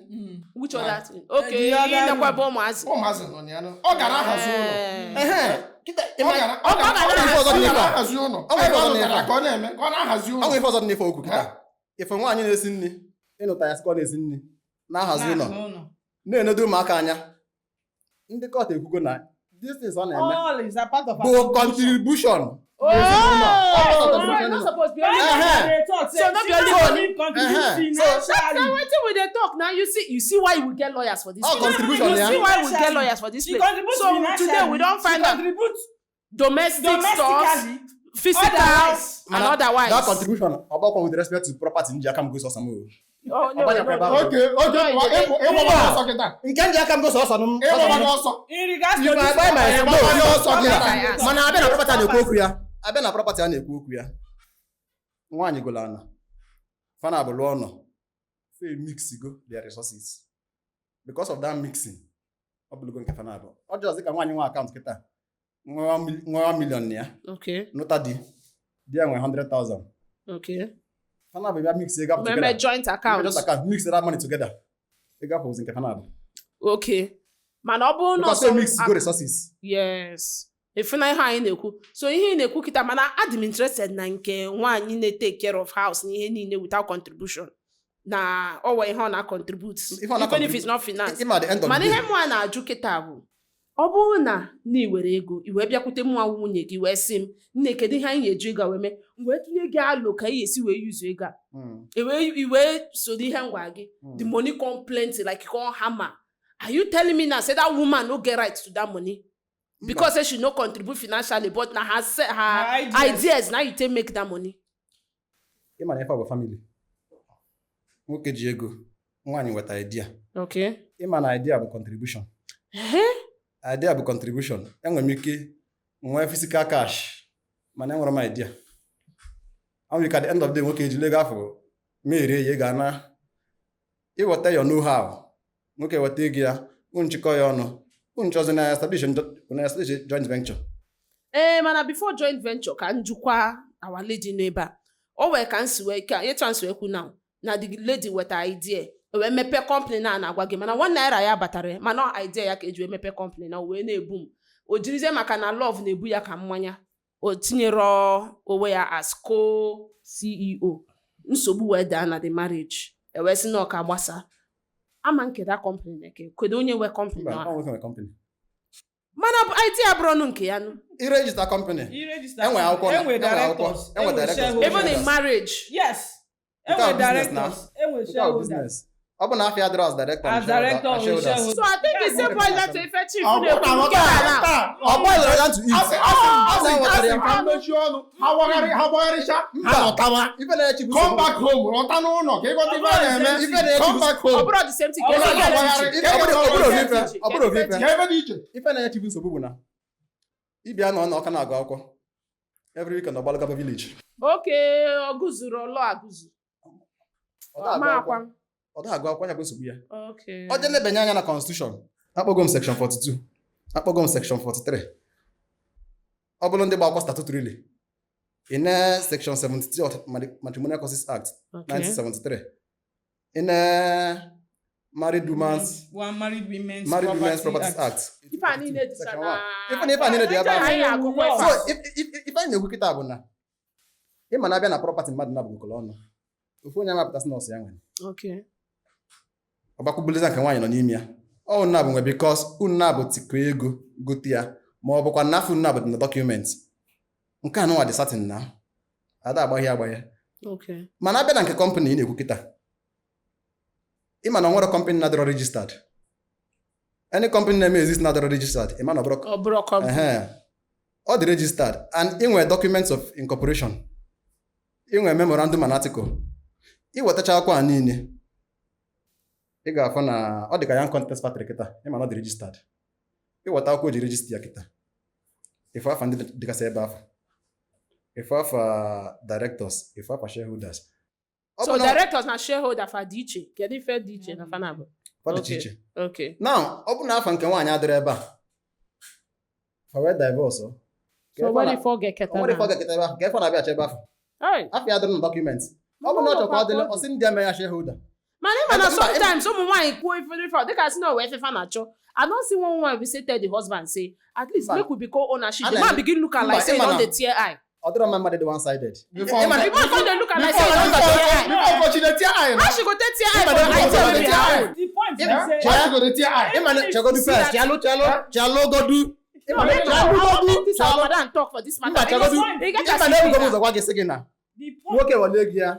Which other thing? Okay, The other ịnekwa room. ebe ụmụazị. Ụmụazị nọ na ya nọ. Ọ gara ahazi ụlọ. Eh. Ehe, Ọ ga- ọ ga- Ọ ga ọ ife ọzọ dị ga n'ife a. na-ahazi ụlọ. Ọ nwere Ebe ife ọ ọzọ dị lụtara n'ife a. ka ọ na-eme, ka ọ na-ahazi Ọ ụlọ. nwere ife ọzọ dị n'ife okwu kịta. Ife nwaanyị na-esi nri, ịnụta ya sịkwa ọ na-esi nri, na-ahazi ụlọ, na-enedo ụmụaka anya. Ndị court ekwugo na these things ọ na-eme All is a part of her bụ contribution. Oh, Ezinụlọ. so e no suppose be only Ehe. They talk, say, So no be she only no money. only contribute So- Na wetin we dey talk now, you see why we get lawyers for this All place. contribution You ya. see why we get lawyers for this She place. contributes So financially. today we don find She out contributes domestic stuff, domestically. physical Otherwise. and otherwise. That contribution ọgbakọ with respect to property nji aka m gosi ọsọ m o. Oh, no, Ọgbanya no, kwa no. ebe ahụ. Okay, ịgbaba ọsọ kịta. Nke nji aka m gosi ọsọ m. Ịgbaba ọsọ. In regards to If I this buy my property, no, Ịgbaba ọsọ kịta. Yes. Mana abịa na property a na-ekwu okwu ya. Abịa na property a na-ekwu okwu ya. Nwaanyị golo ana. Fana bụ lụọ nọ. Fe mix go their resources. Because of that mixing, ọ bụlụgo nke fana bụ. Ọ jọzi ka nwaanyị nwe account kịta. Nwe 1 million na ya. Nụta di. Di ya nwe 100,000. Fana bụ bịa mix ego apụ Meme together. joint account. Just account mix that money together. Ego apụ nke fana bụ. Okay. Mana ọ bụrụ na Because ọsọ they mix go resources. Yes. Ịfụna ihe anyị na-ekwu. So ihe ị na-ekwu kịta, mana adị m interested na nke nwaanyị na-take care of house na ihe niile without contribution. Na ọ wee ihe ọ na-contribute. Ife ọ na Even if it's not finance. Ịma at the end of Mana the ihe day. mụa na-ajụ kịta bụ, ọ bụrụ na ị were ego i wee bịakwute mụnwa nwunye gị wee sị m, nne, kedu ihe anyị ga-eji ego a wee mee, m wee tụnye gị alo ka ị ga-esi wee yuzu ego a, i wee soro ihe m gwa gị, the money come plenty like come hammer, are you telling me now say that woman no get right to that money because say she no contribute financially, but na her her Her ideas. ideas na you take make that money? Ịma na ife a bụ family. Nwoke ji ego, nwaanyị nweta idea. Ịma na idea bụ contribution. Idea bụ contribution. Enwere m ike nwee physical cash, mana enwere m idea. Ọ nwere ike at the end of the day nwoke ejiri ego afọ merie ya, ego ana iweta your know how, nwoke weta ego ya, unu chịkọ ya ọnụ, unu chọzi na establish joint venture. Ee, mana before joint venture, ka njikwa our lady nọ ebe a, o wee ka nsi wee ka ịtụ nsi wee kwu now na the lady weta idea e wee mepee company na na-agwa gị, mana 1 naira ya batara ya, mana ọ idea ya ka eji wee mepee company na o wee na-ebu m, o jirizie maka na love na-ebu ya ka mmanya, o tinyere onwe ya as co-CEO, nsogbu wee daa na the marriage, e wee sị na ọ ka gbasa ama nkeda company na eke. Kedu onye nwe company Mba, na ọ nwoke nwe company. Mana idea bụrụ nke ya nụ. I-register company. I-register. Enwe akwụkwọ Enwe enwe akwụkwọ, directors. enwe directors. Shareholders. Even in marriage? Yes. Nke a Enwe bụ business now. directors. Enwe Nke a bụ shareholders. business. Ọ bụ na afọ ya dịrọ as director and As director shareholder- or shareholders. shareholder. So I think the same point that ife chief Ọ bụrụ na na-ekwu nghọta nke a na taa, Ọ boil down to it. asị ka m mechie ọnụ, ha gbagharị, ha gbagharịcha, ha Mba. lọtawa. Ife na-echi bụ Come back home, lọta n'ụlọ ka ịghọta ife a na-eme. Ife na-echi Come back Ọ home. bụrụ the same thing. Ọ Ka bụrụ esi na get agbagharị. iche. Ọ bụrụ ofu ife, ọ bụrụ ofu ife. Ka ebe dị iche. Ife na-echi bụ nsogbu bụ na ịbịa nọ n'ọka na-agụ akwụkwọ every weekend, ọgbalụgaba village. Okay, ọ gụzuru ọlụ agụzụ. Ọ da agụ Ma akwụkwọ. akwa. Ọ da agụ akwụkwọ, ya bụ nsogbu ya. Ọ je lebanye anya na constitution, akpọgo m section 42, akpọgo m section 43. Ọ bụrụ ndị gba akwụkwọ statutorily, ị na section 72 of Matrimonial Causes Act 1973, ị na Married Women's One Married Women's Married Women's Properties Act. Ife a niile dịcha Section na 1. Ife na ife a niile dị ebe ahụ. Anyị agụkwa ife So a. ife anyị na-ekwu kịta bụ na ịma na-abịa na property mmadụ na-abụgokọrọ ọnụ, ofu onye amapụtasị nọọsụ ya nwere ọgbakwubuliza nke nwaanyị nọ n'ime ya, ọ unu na-abụ nwe because unu na-abụ tikọ ego gote ya, ma ọ bụkwa n'afọ unu na-abụ dị na document nke anụnwa dị certain na ada agbaghe agbaghe. Mana abịa na nke company ị na-ekwu kịta, ịma na ọ nwere company na-adịrọ registered. Any company na-eme exist na-adịrọ registered, ịma na ọ bụrụ Ọ bụrụ company. Ehe. Ọ dị registered and ị nwere documents of incorporation, ị nwere memorandum and article, ị wetacha akwụkwọ a niile, ị ga-afụ na ọ dị ka ya contest factory kịta. Ịma na ọ dị registered, ịweta akwụkwọ o ji register ya kịta, ịfụ afa ndị dịgasị ebe afọ, ịfụ afa directors, ịfụ afa shareholders. Ọ So bụ na directors na shareholder fa dị iche? Kedu ife dị iche na fa na-abụ? Fa dị iche iche. Now, ọ bụ na afa nke nwaanyị adịrị ebe a, fa wee divorce ọ. So nwere ife ọ ga-eketa O nwere ife ọ na ga-eketa ebe ahụ ka ife ọ na-abịacha ebe ahụ. Hey. Afọ ya dịrị na document, ọ bụ na ọ chọkwa ọ dịrị, ọ sị ndị eme ya shareholder. Mana ịma na Mba, sometimes ụmụ nwaanyị kwuo ife ife dịka sị na o wee fefa na-achọ. I don see one woman be say tell the husband say at least Mba. make we be co-ownership. The A man na-eme- begin look am Mba, like say he ịma don na- dey tear eye. Ọ dịrọ mma mmadụ dị one sided. Before- The man come dey look am like say he don dey tear eye. Before but she dey tear eye na. How she go take tear eye Ịma for na- idea wey be Ịma na- her own? The point be Yeah? say Why she go dey tear eye? Ịma na chegodu See first, that- chalụ chalụ chalụ godu. No, Ịma na make I chalụ wan godu make this our chalụ. madam talk for this Mba matter. chegodu. Because e get Ịma as na e ebugo be m now. ụzọ gwa gị sị gị na the point nwoke were ego ya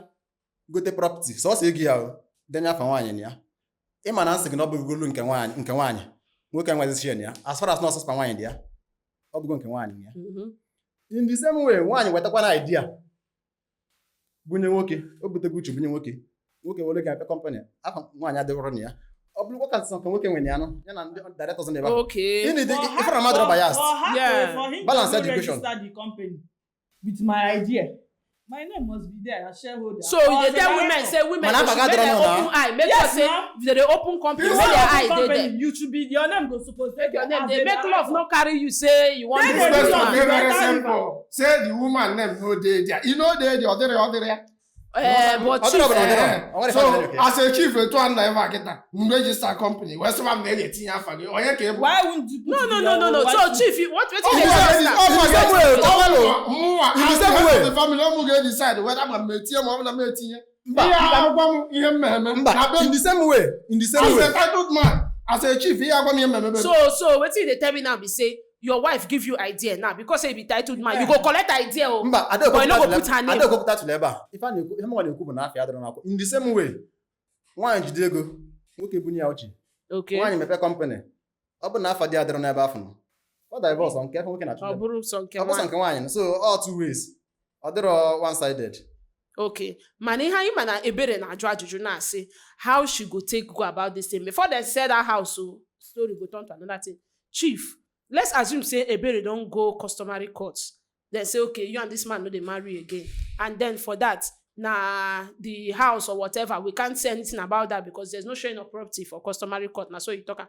gote property sọsọ ego ya o denye afa nwaanyị na ya. Ịma na nsị gị na ọ bụgolu nke nwaanyị nke nwaanyị nwoke enwezi share na ya as far as na ọsọsọ nwaanyị dị ya ọ bụgo nke nwaanyị ya. Mhm. In the same way nwaanyị wetakwana idea bunye nwoke o butego uche bunye nwoke nwoke were ga epe company afa nwaanyị adịghọrọ na ya ọ bụrụkwa ka sọ nke nwoke nwere ya nụ ya na ndị directors na ebe ahụ. Okay. Ịnị dị For her- ifere mmadụ biased. For her, Yeah. for him Balance to that equation. register the company with my idea. My name must be there as shareholder. So Or you dey as a tell women director. say women Mana they should afa make ga dem adịrọ open now. eye make Yes, sure say now. if they dey open company If make You their open eye dey company, there. you should be your name go suppose Make your name as dey a make love director. no carry you say you wan Then do they This this do question one. dey very Better simple. Say the woman name no dey there. E no dey there, ọ dịrị ọ dịrị ya. Eh, but Ọ chief dịrọ bụ na ọ dịrọ. eh, Ọ nwere So ife adịrọ, okay. as a chief etu a nna ebe a kịta m register company wee sịba m na ị ga-etinye afa gị onye ka ị bụ. Why wouldn't you put no no your no no no wife so in? chief you- what wetin Ọ dey bụ say ya, now? ọ bụ In the ya. same way, Ọ ọ bụ mụnwa In the as same the way. head of the family ọ mụ ga-edecide whether ma m etinye ma ọ bụ na m etinye. Mba, Ihe agwa m ihe mmemme mba na be in m the same way in the same as way a titled man as a chief ihe agwa m ihe mmemme be m. So wetin you dey tell me now be say your wife give you idea now because say you be titled man you go collect idea o. mba But you no go put her name. adeokwupụta tụrụ ebe a ife a na-ekwu ihe mụnwa na-ekwu bụ na afịa adịrọ n'akwụkwọ in the same way nwaanyị jide ego nwoke bunye ya uche Okay. nwaanyị mepee company ọ bụ na afa dị adịrọ n'ebe afọ nọ ọ divorce nke afọ nwoke na-achụ Ọ bụrụ sọ nke ọ bụ sọ nwaanyị. nke nwaanyị so all two ways ọ dịrọ one sided. Okay. Mana ihe anyị ma na Ebere na-ajụ ajụjụ na-asị how she go take go about this thing before dem sell that house o story go turn to another thing. Chief, let's assume say Ebere don go customary court. Dem say okay you and this man no dey marry again and then for that na the house or whatever we can't say anything about that because there's no sharing of property for customary court na so you talk am.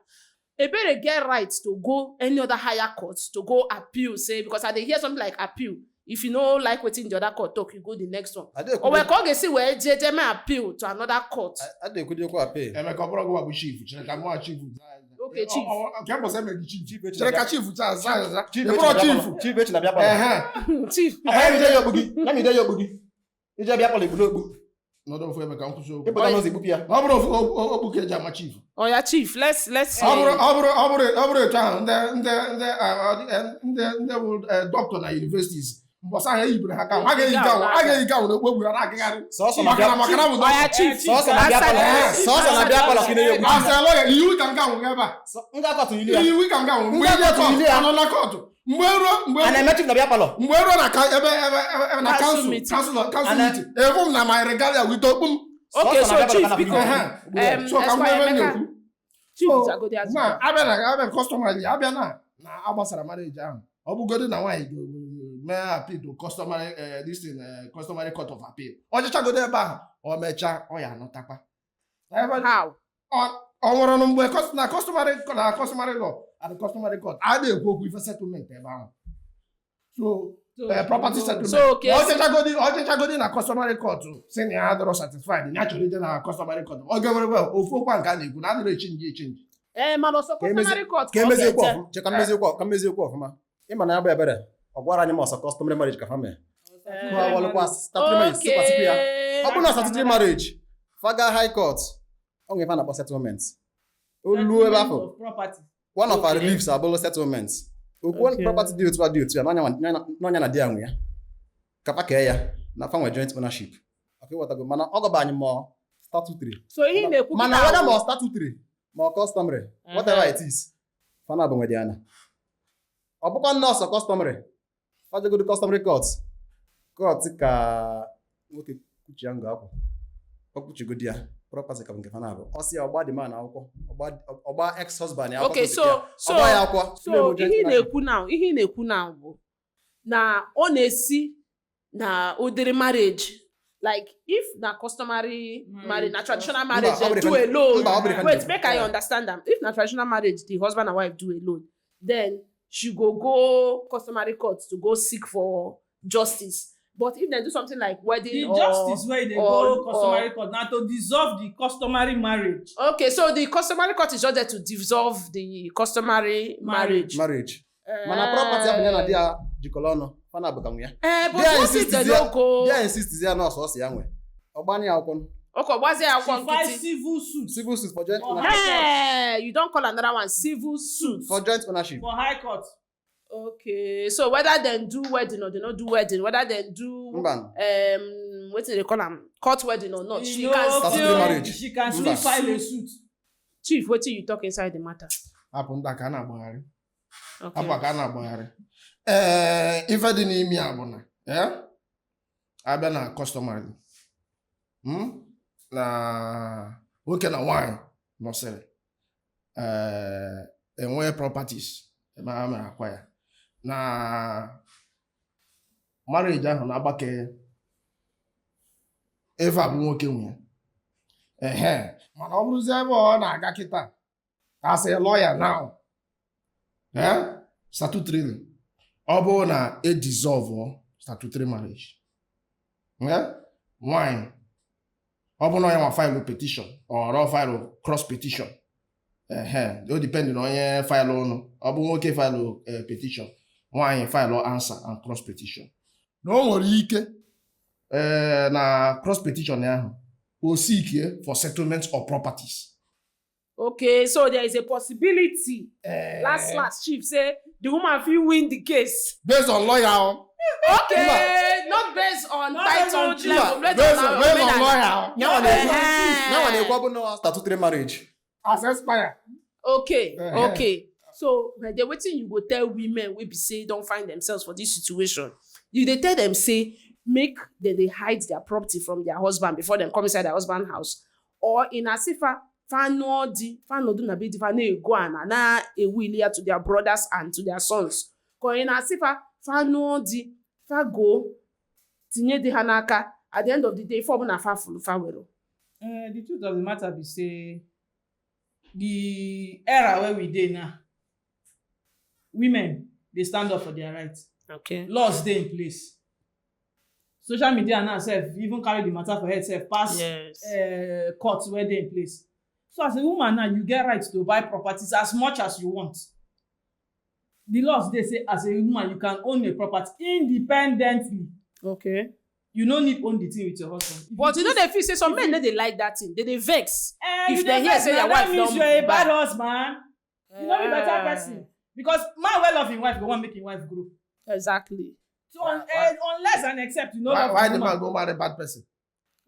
Ebere get right to go any other higher court to go appeal say because I dey hear something like appeal if you no like wetin the other court talk you go the next one. O nwere ka ọ ga-esi wee jee jee mee appeal to another court. Adekwudi okwu appeal. Emeka ọ bụrụ gị bụ chief chere ka mụnwa chief zaa aza. Okay, chief. Nke mbọsị eme gị chief. Chief echi Chere ka na-abịa- chief zaa aza aza. Chief Ị echi bụrụ na-abịa chief. palọ. Chief echi na-abịa palọ. Ehe. Chief. Akwa ya ide ya okpu gị ya ma ide ya okpu gị ije bịa palọ igbulu okpu Nọdụ ofu ebe ka m kwụsị okwu. ịpụta n'ụzọ igbupụ ya. Ọ bụrụ ofu okpu ka eji ama chief. Oya chief let's Ọ bụrụ ọ bụrụ ọ bụrụ ọ bụrụ etu ahụ ndị ndị ndị ndị ndị bụ dọkịta na universities mbọsị ahụ eyibere ha gown a ga-eyi gown a ga-eyi gown na okpu egwu ha na-agagharị Sọsọ na maka na bịa maka na bụ Oya dọkịta. chief. sọsọ na bịa palọ Answer sọsọ na bịa palọ ka ị na-eyi okpu. Asị lọya iwu ka nke ahụ ebe a. Nga akọtụ ili ya. Iwu ka nke ahụ mgbe Ndị ije akọtụ ili kọtụ ya. anọ na kọtụ mgbe ruo mgbe A na-eme chief na bịa palọ. mgbe ruo na ebe ebe ebe na Council kansụl meeting. kansụl kansụl Ana- meeting efu m na my regalia with okpu m. Okay, Sọsọ so na bịa palọ chief ka na biko. Ehe. So ka m Esquire nwee ebe m Emeka. na-ekwu. Chief So, zagodi azụ. na abịa na abịa customary abịa na na agbasara marriage ahụ ọ bụgodị na nwaanyị mee appeal to customary this thing customary court of appeal ọ jechagodi ebe ahụ ọ mechaa ọ ya anọtakwa How? Ọ nwere nụ mgbe na customary na customary law and customary court a na-ekwu okwu ife settlement ebe ahụ so property settlement So, okay. ọ jechagodi na customary court si na ya adịrọ satisfied ya chọrọ ije na customary court ọ ga-were ofu okwu a nke a na-ekwu na adịrọ echinji echinji. Eh, mana ọsọ Ka emezi- customary court ka ka ọ emezi okwu ga-eje. ọfụma che ka mmezi okwu ka mmezi okwu ọfụma ịma na ya bụ ebere ọ gwara anyị ma ọsọ customary marriage ka fa mee. Eh, Ọ walụkwa statutory marriage sịkwasịkwa ya Okay. ọ bụrụ na statutory marriage faga high court ọ nwere ife a na-akpọ settlement o luo ebe afọ Settlement of property. one of our Okay. reliefs abụrụ settlement okwu Okay. property dị otu a dị otu a n'ọnya na di ya nwe ya kapa kee ya na fa nwe joint ownership ọka ịghọtago mana ọ gọba anyị ma ọ statutory So ihe ị na-ekwu mana kịta whether ma bụ- ọ statutory ma ọ customary whatever it is fana bụ nwere ana ọ bụkwa nọọsụ customary fajegodo customary court court ka nwoke kuchi ya nga akwụ ọ kpuchigodi ya property ka bụ nke fana bụ ọ sị ya ọgba dị man akwụkwọ ọgba ex husband ya akwụkwọ Okay, kwesịrị ya. so ọgba ya akwụkwọ so ihe ị na-ekwu now ihe ị na-ekwu now bụ na ọ na-esi na ụdịrị marriage like if na customary marriage na traditional marriage Mba, ọ dem bụrụ do ife- alone. mba, ọ bụrụ ife Wait, ndị- make I Yeah. understand am. If na traditional marriage the husband and wife do alone, then she go go customary court to go seek for justice. But if dem do something like wedding The or justice wey dey or- go customary court na to dissolve the customary marriage. Okay, so the customary court is just there to dissolve the customary marriage. Marriage. Mana property ahụ ya na di ya jikọrọ ọnụ, fa na abụka nwe ya. Eh, but Di ya what if insist dem ya- no go? Di ya insist ya na ọsọsọ ya nwe. Ọgbani ya akwụkwọ. Okay, gbazie She akwụkwọ file nkịtị. civil suit Civil suit for joint For ownership. Hey, you don call another one civil suit. For joint ownership. for high court. Okay, so whether dem do wedding or dem no do wedding, whether dem do Mba. Wetin dem call am, court wedding or not, You she know, can Statutory still. marriage. She can still Mba. file a suit. Chief, wetin you talk inside the matter? Hapụ ndị a ka a na-agbagharị. Okay. Hapụ a ka a na-agbagharị. Ee, ife dị n'ime ya bụ na abịa na customary, na nwoke na nwaanyị nọsịrị, ee, enwee properties ebe ha mere akwa ya na marriage ahụ na-agbake, ife a bụ nwoke nwe ya. Ehe, mana ọ bụrụzie ebe ọ na-aga kịta as a lawyer now, statutorily, ọ bụrụ na e dissolve statutory marriage, nwaanyị ọ bụrụ na onye nwa file petition or ọ file cross petition, ehe, o depend na onye file ụnụ. Ọ bụ nwoke file petition, nwaanyị file answer and cross petition, na o nwere ike na cross petition ahụ o seek for settlement of properties. Okay, so there is a possibility. Last last, chief say the woman fit win the case. Based on lawyer o. Okay, not based on Not based title on chief. level. Based Based on on based on omenala. lawyer o. Nyanwa na-ekwu ọ bụ na statutory marriage. As expire. Okay, okay. So, but then wetin you go tell women wey be say don find themselves for this situation? You dey tell them say make dem dey hide their property from their husband before dem come inside their husband house, or in asifa fa nụọ di, fa nọdụ na be di, fa na-ego ana na-ewili ya to their brothers and to their sons, ka ị na-asị fa fa nụọ di, fa goo tinye di ha n'aka, at the end of the day ife ọbụla fa fụrụ fa were? The truth of the matter be say the era wey we dey now, women dey stand up for their right. Laws dey in place. Social media now sef even carry the matter for head sef pass court wey dey in place. So as a woman now, you get right to buy properties as much as you want. The laws dey say as a woman you can own a property independently. You no need own the thing with your husband. If But you no dey feel say some men no dey like that thing? They dey vex Eh, if you dem dey hear vex say na, their that wife means don you are a bad buy. husband. You no be better person, because man wey love him wife go wan make him wife grow. So unless and except you no Why love why the the woman. man go marry bad person?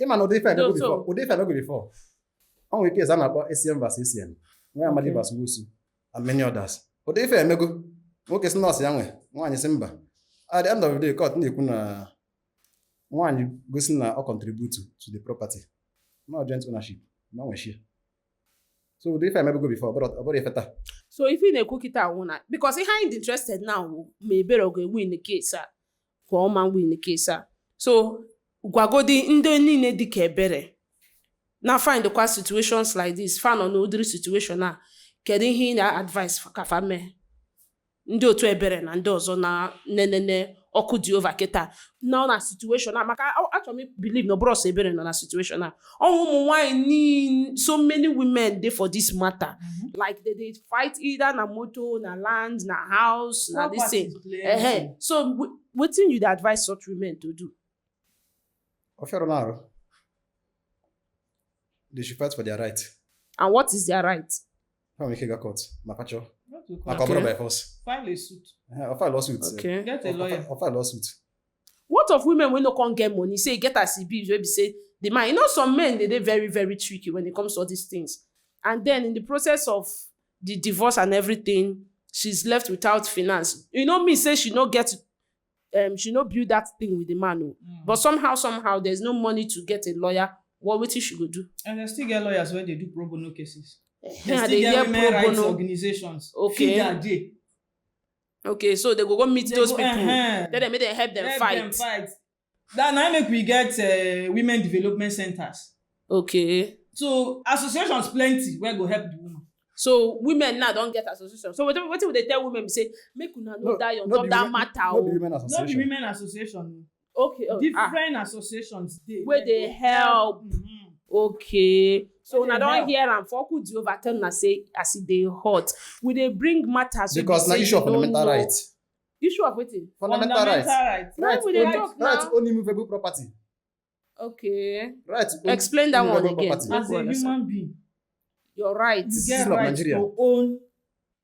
Ịma na ụdị ife emego No, before, ụdị ife emego before. O nwere case a na-akpọ ACM vs ACM, nwa Amadi vs Nwosu and many others. Ụdị ife emego, nwoke si nọọsụ ya nwe, nwaanyị si mba. At the end of the day, court na-ekwu na nwaanyị gosi na ọ contribute to the property, no joint ownership, na nwe share. So ụdị ife emego before, ọ bụrụ ife taa. So ife ị na-ekwu kịta wụ na because ihe anyị dị interested now wụ ma Ebere ọ ga-win case a ka ọ ma win case a. So gwagodi ndị niile dị ka Ebere na find kwa situations like this, fa nọ n'ụdịrị situation a, kedu ihe ị na-advise ka fa mee, ndị otu Ebere na ndị ọzọ na nenene ọkụ dị over kịta nọ na situation a? Maka achọrọ m believe na ọ bụrụ ọsọ Ebere nọ na situation a, ọnwụ ụmụ nwaanyị niile, so many women dey for this matter, like they dey fight either na moto, na land, na house, na this thing. Properties plenty. Ehe. So wetin you dey advise such women to do? Ọfịarụ na-arụ. They should fight for their right. And what is their right? Ha nwere ike ịga court ma fa chọọ. Go to court. Maka ọ bụrụ by force. File a suit. Ọ file lawsuit. Get a lawyer. Ọ file lawsuit. What of women wey no come get money, say e get as e be, wey be say the man, you know, some men dey very very tricky when e comes to all these things, and then in the process of the divorce and everything, she's left without finance. You know me say she no get, she no build that thing with the man o, but somehow there's no money to get a lawyer. What wetin she go do? And they still get lawyers wey dey do pro bono cases. They I still dey get hear women pro rights bono. organizations. Okay. FIDA dey. Okay, so they go go meet They those go, people, uh-huh. tell them make dem help them Help fight. them fight. That na make we get women development centers. So associations plenty wey go help the woman. So women now don get association. So wetin we dey tell women be say make una no die on no top be that women- matter No be o. women No be association. women association. Okay, oh, ah, Different associations dey. Wey dey help. Okay, so Wey una dey don help. hear am for Oku Jehovah tell una say as e dey hot, we dey bring matters wey be Because na say issue you of no fundamental know. right. Issue of wetin? Fundamental right. right. Na Right we dey own talk right now. own immovable property. Okay, Right own explain that one immovable again. property. As a human being, Your right. you get Citizen of right Nigeria. to own.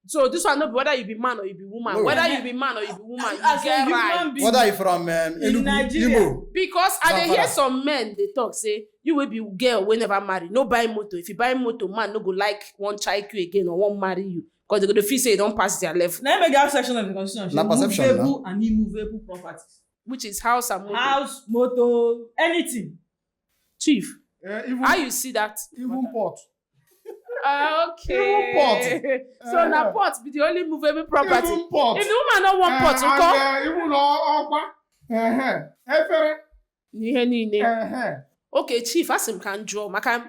So this one no be whether you be man or you be woman. No. Whether you be man or you be woman, you As a get human right. being, Whether you from In Enugu, Nigeria. Imo, Because I dey hear Zamfara. some men dey talk say you wey be girl wey never marry, no buy motor. If you buy motor, man no go like wan chike you again or wan marry you, because they go dey feel say you don pass their level, Na im make that section of the constitution Na say perception, na. movable and immovable properties. which is house and motor. House, motor, anything. Chief, Eh, even how you see that? even pot. Okay. Even pot. So na pot be the only movable property. Even pot. If the woman no want pot, Eh, nko? and, even ọkwa. Ehe. Efere. N'ihe niile. Ehe. Okay, chief, asị m ka m jụọ maka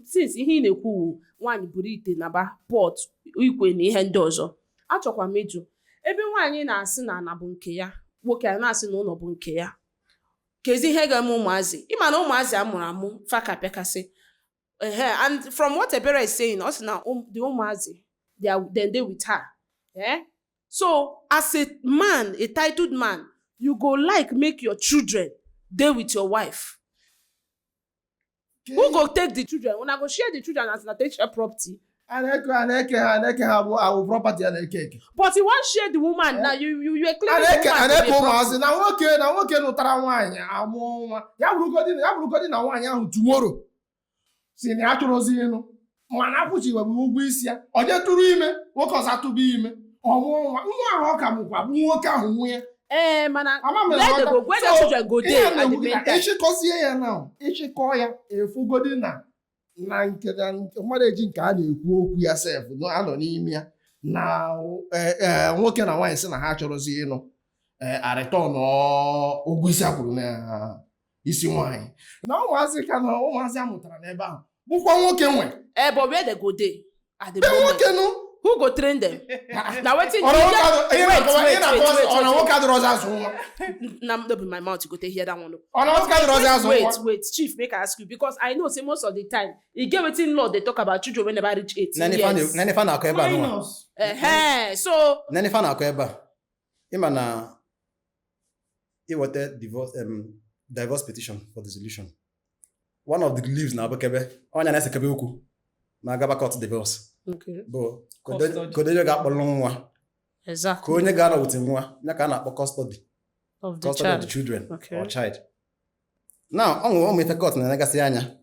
since ihe ị na-ekwu wụ nwaanyị buru ite naba pot, ikwe na ihe ndị ọzọ. Achọkwa m ịjụ, ebe nwaanyị na-asị na ana bụ nke ya, nwoke a na-asị na ụlọ bụ nke ya, kezi ihe ga-eme ụmụazị? Ịma na ụmụazị a mụrụ amụ fa ka pịakasị. Ehe, and from what Ebere is saying, ọ sị na the ụmụazị, they are, dem dey with her. Eh? So as a man, a titled man, you go like make your children dey with your wife. Who go take the children? Una go share the children as una take share property? A na-eke a na-eke ha a na-eke ha bụ awụ property a na-eke eke. But you wan share the woman now. You were A claiming the na-eke a woman to na-eke be property. ụmụazị na nwoke nụtara nwaanyị amụọ nwa ya bụrụgodi na nwaanyị ahụ tomorrow si na ya chọrọzi ịnụ, mana akwụchiwebụ ụgwọ isi ya, ọ jee tụrụ ime, nwoke ọzọ atụba ime, ọ mụọ nwa, nwa ahụ ọ ka mụkwa bụ nwoke ahụ nwunye. Eh, mana Ama m na where they nghọta. go, where the So, children go ihe dey a at the na-ekwu gị na meantime? ịchịkọzie ya na ịchịkọ ya efugodi na nke na nke mmadụ eji nke a na-ekwu okwu ya sef anọ n'ime ya na nwoke na nwaanyị sị na ha chọrọzi ịnụ, arịtọn ụgwọ isi a kwuru na isi nwaanyị na ụmụazị ka na ụmụazị a mụtara n'ebe ahụ bụkwa nwoke nwe. Eh, but where they go dey at the Be moment? nwoke nụ. Who go train them? Na wetin Ọ na you nwoke get? ihe Wait, na-akọwa- wait, ihe na-akọwa wait, sị, ọ na wait, nwoke adịrọzi azụ nwa. Na no be my mouth you go take hear that one o. Ọ na nwoke adịrọzi azụ Wait, nwa. wait, chief, make I ask you, because I know say most of the time e get wetin law dey talk about children wey never reach 18 Nene ife years. nene ife na-akọ ebe a nụnwa. Minus. Ehe, so Nene ife na-akọ ebe a. Ịma na iweta divorce petition for dissolution. One of the reliefs na-abụkebe ọnya na-esekebe okwu ma agaba court divorce Okay. bụ Custody. kedu onye ga-akpọrọ nwa, ka onye ga-anọ with nwa ya ka a na-akpọ custody, Of the custody of the child. children Okay. or child. Now, ọ nwere ụmụ ife court na-enegasị anya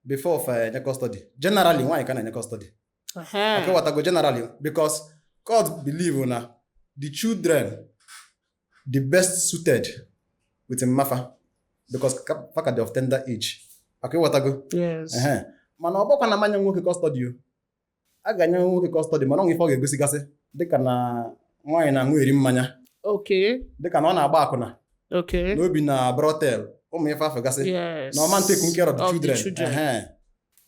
before fa enye custody. Generally, nwaanyị ka na-enye custody. Ehe. Okay, what I go generally, because court believe na the children the best suited with mmafa because faka dị of tender age. Okay, what I go? Yes. Ehe. Mana ọ bụkwa na mmanya nwoke custody o. A ga-enye nwoke custody, mana ọ nwere ife ọ ga-egosigasị, dịka na nwaanyị na-aṅụ eri mmanya, dịka na ọ na-agba akwụna, na obi na brothel, ụmụ ife afọ gasị, Yes. na ọma take care of the Of the children. children. Ehe.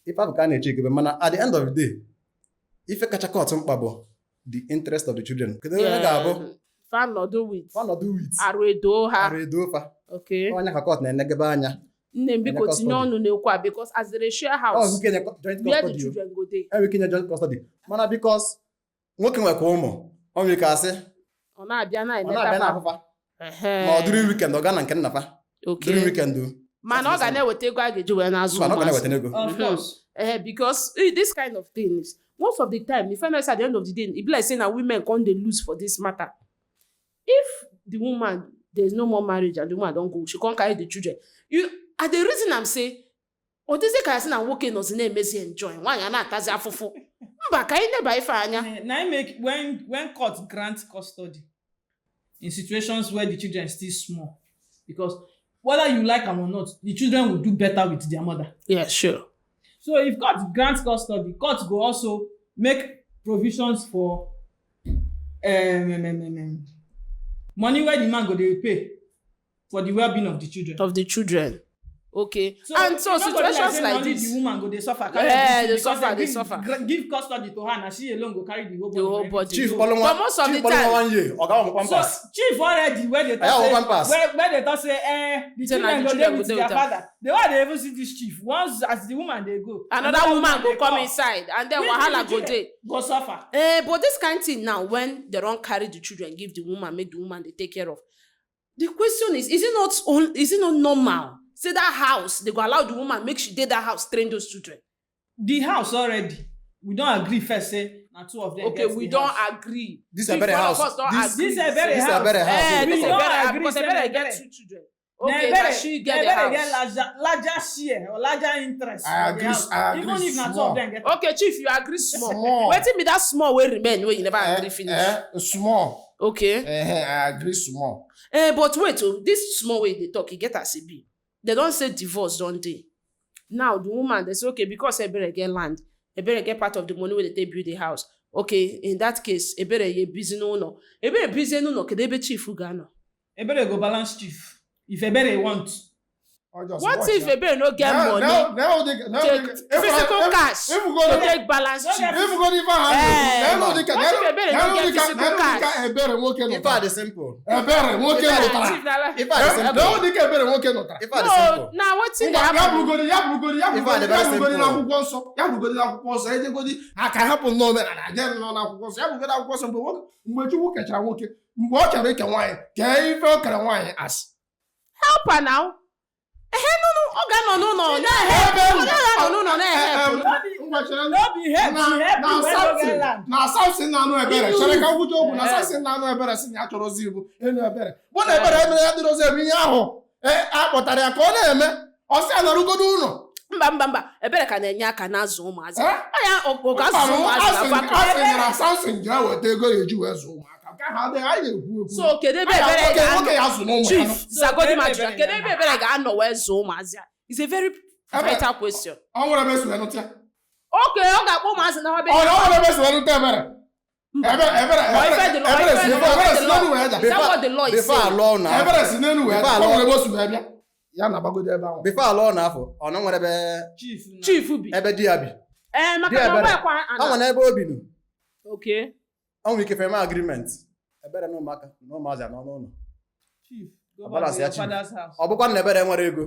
Ife ahụ ka a na-eche ekebe, mana at the end of the day, ife kacha court mkpa bụ the interest of the children. Kedu onye ga-abụ Fa nọdụ with fa nọdụ with arụ edo ha. arụ edo fa. Okay. Onye ka court na-enegebe anya. Nne m, biko Enye tinye custody. ọnụ n'okwu a, because as they dey share Ọ house, nwere ike inye joint where the custody o. children go dey? Enwere ike inye joint custody, mana because nwoke nwekwa ụmụ, ọ nwere ike asị Ọ na-abịa ọ na-abịa na-eneta fa. na-afụfa Ehe. ma ọ during weekend, ọ gaa na nke nna fa Okay. during weekend o. Mana ọ ga na-eweta ego a ga-eji wee na-azụ Mana ọ ga ụmụazị. na-eweta ego. Of course. Eh, because this kind of things, most of the time, you find out say at the end of the day, e be like say na women come dey lose for this matter. If the woman, there is no more marriage and the woman don go, she come carry the children. You at the reason am say ọ dịzị ka ya sị na nwoke nọzi na-emezi enjoy, nwaanyị a na-atazi afụfụ. Mba, ka anyị neba ife anya. Eh, na im make when court grant custody in situations where the children still small, because whether you like am or not, the children will do better with their mother. Yeah, sure. So if court grant custody, court go also make provisions for money wey the man go dey pay for the well-being of the children. Of the children. Okay. So, And so e no go be like situations say like na only this, the woman go dey suffer carry Yeah, everything dey because suffer, dem dey suffer. give custody to her, na she alone go carry the whole The body. whole for body. everything. Chief kpọlụ nwa, But most of chief the kpọlụ nwa time- 1 year, ọ ga-awụ pampers. So chief already wey dey Aya talk wọ say pampers. wey dey talk say the Say na children the go dey children go with dey their with am. father. The way I dey even see this chief, once as the woman dey go, Another woman go dey come inside and then Which wahala the go children dey. go suffer. But this kind thing now, when they don carry the children give the woman, make the woman dey take care of. The question is is it not normal? Say that house, they go allow the woman make she dey that house train those children. The house already, we don agree first say na two of them Okay, get we the don house. agree. This If Ebere one of house, us don agree. This Ebere This house. Ebere house. Eh, We this don Ebere, agree because say Ebere na get Ebere. two children. Na Okay, na Ebere, she na get the Ebere get house. larger share or larger interest I for the agree, house. I agree Even if na two small. of them get am. Okay, chief, you agree small. Small. Wetin be that small wey remain wey you never agree finish? Small. Okay. I agree small. But wait oh, this small wey you dey talk, e get as e be. They don say divorce don dey. Now the woman dey say okay, because Ebere get land, Ebere get part of the money wey dey take build the house. Okay, in that case, Ebere ye busy n'ụlọ. Ebere busy n'ụlọ, kedu ebe chief ga-anọ? Ebere go balance chief if Ebere want. Ọ just What watch if ya. Ebere no get Now- money? now they- Take physical cash If we go to to take balance No chief. get if we go to ife ahụ Eh, na-ekwu, na what if Ebere no get physical dịka cash? ebere nwoke Ife a nụtara. dị simple. Ebere nwoke Ife a- nụtara. Chief na like- Ife a dị simple. Na dịka ebere nwoke nụtara. Ife a dị No, simple. na wetin dey Ngwa, ya happen? bụrụgodi ya bụrụgodi ya Ife a bụrụgodi dị ya very bụrụgodi simple. n'akwụkwọ nsọ, ya bụrụgodi n'akwụkwọ nsọ, ejegodi aka hapụ nnọọ omenala jee nnọọ n'akwụkwọ nsọ, ya bụrụgodi akwụkwọ nsọ, mgbe mgbe Chukwu kechara nwoke, mgbe ọ chọrọ ike nwaanyị, kee ife o kere nwaanyị asị. Help her now. Ehe, no, ọ ga-anọ n'ụlọ na-ehelp. Ọ ga-anọ n'ụlọ na-ehelp. Ngwa, chere. No be help, Na she help na you wey no get Samson, land. na Samson na-anụ ebere, chere ka ngwụcha okwu, na Samson na-anụ ebere sị na ya chọrọzi ibu enu ebere, bụ na ebere emere ya dịrọzi eme ihe ahụ a kpọtara ya ka ọ na-eme, ọ sị ya nọrụgodo ụlọ. Mba, mba, mba, Ebere ka na-enye aka na-azụ ụmụazị. Eh? Ọ ya ọ ga-azụ ụmụazị na fakọ. Asị na Samson ji weta ego ya eji wee zụọ ụmụaka nke ahụ adịghị anyị na-ekwu ekwu. So kedu ebe Ebere nwoke ga-anọ? ya zụ n'ụmụ ya. Chief, So, zagodi m kedu ebe ajụjụ. Ebere Kedu ebe Ebere ga-anọ wee zụọ ụmụazị a? It's a very vital question. Ọ nwere ebe esi wee nụta ya. Okay, ọ ga-akpọ ụmụazị na ọbịa. Ọ na ọ nwere ebe esi wee nụta ebere. Ebere ebere Ọ ife dị law, ebere ife si dị law, ebere ife si dị law. n'elu wee ja. Is that what the law is Before saying? alụọ na Ebere si n'elu wee ja. Before Ọ nwere ebe o si wee bịa. Ya na-agbagodo ebe ahụ. Before alụọ na afọ, ọ na nwere ebe Chief na. Chief bi. ebe di ya bi. Eh, maka Di na Ebere. ọgba ekwa Ọ ana. nwere ebe o bi nụ. Okay. Ọ nwere ike feme agreement. Ebere na ụmụaka na ụmụazị anọ n'ụlọ. Chief, go back Balance to ya your chief. father's house. Ọ bụkwa na Ebere nwere ego.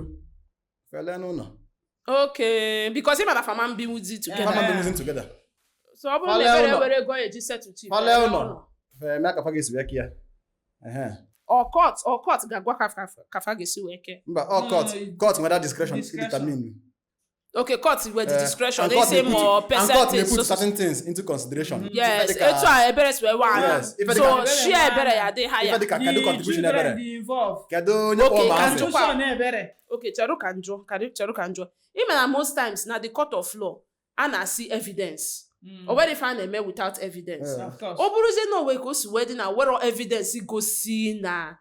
Fele n'ụlọ. Okay, because him and Afama bi wuzi together. Fama be moving together. So ọ bụrụ na Fale Ebere ụlọ. were ego ya eji settle chief. Fale ele ụlọ. ụlọ. Feme ka fa ga-esi wee kee ya. Ehe. Or court ga-agwa ka fa ga-esi wee kee. Mba, ọ No, court. no, it- Court nwere that discretion Discretion. determine. Okay, court with the discretion. And They court say may put- more and court may percentage. put certain things into consideration. Yes, Ife dịka- etu a Ebere si wee wa ana. Yes, ife So dịka- share Ebere ya dị Ife higher. dịka kedu The contribution children Ebere? dey involved. Kedu onye kpọ Okay, ka ụmụazị? njụ- Contribution Ebere. Okay, cheru ka njụ, cheru ka njụ. Ime na most times na the court of law, a na-asị evidence. O nwere ife a na-eme without evidence. Yeah. Of course. Ọ bụrụzie na onwe ka o si wee dị na wero evidence gosi na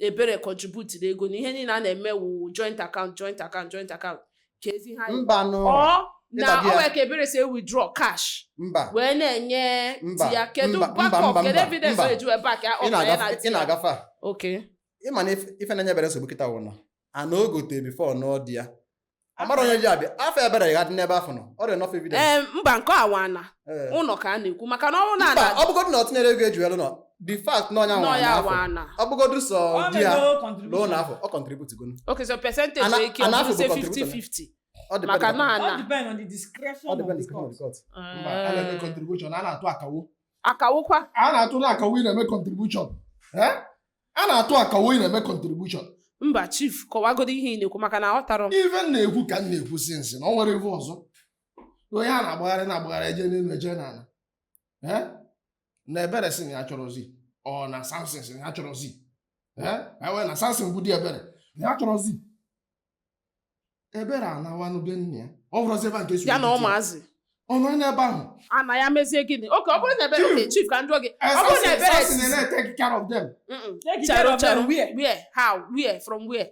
Ebere contribute ego na ihe niile a na-eme wu joint account, joint account, joint account, ka ezi ha Mba nụ. ọ na Ịda gị o ya. nwere ka Ebere si withdraw cash Mba. wee na-enye Mba, di ya, kedu mba, back mba, up, mba, kedu mba, evidence mba. o eji wee back ya Ị up na ya na na-agafe di ị ya? na-agafe a. Okay. Ịma na ife na-enye Ebere nsogbu kịta wụ na ana o gote before nụọ di ya. Amara onye ji abịa. Afọ Ebere ga adị n'ebe afọ nọ. Ọ dị enough evidence. Ee, mba, nke awa na Ee. ụlọ ka a na-ekwu maka na ọnwụ na Mba, ana ọ bụgodu na ọ tinyere ego eji welu nọ. The fact na ọnya nọ nwa ya n'afọ. awa na. Ọ bụgodu sọ Ọ di ya mego lụọ contribution. n'afọ, ọ contribute gonu. Okay, so percentage Ana- nwere ike ọ ana afọ bụrụ bụ say contribution. 50-50 Ọ depend maka na All ana depend on the discretion Ọ of depend the discretion of court. the court. Mba, a na-eme contribution, a na-atụ akawo. Akawokwa. A na-atụ na akawo ị na-eme contribution. Eh? A na-atụ akawo ị na-eme contribution. Mba, chief, kọwagodo ihe ị na-ekwu maka na aghọtara m. Ife m na-ekwu ka m na-ekwu sinsi na ọ nwere ife ọzọ. Onye a na-agbagharị na-agbagharị eje n'elu eje n'ala. Eh? Na Ebere sị na ya chọrọzi. Ọ na Samson sị na ya chọrọzi. Eh? Ewe na Samson bụ di Ebere. Na ya chọrọzi. Ebere anawanụ be nna ya. Ọ bụrụzi ebe a nke si Ya na wee bute. ụmụazị. Ọ nọ n'ebe ahụ. Ana ya mezie gịnị? Okay, ọ bụrụ na Ebere, okay, chief, ka m jụọ gị. Eh, Ọ bụrụ na Ebere Samson na-take care of them. Mm-mm. Take care Cheru, of them cheru. where? Where? How? Where? From where?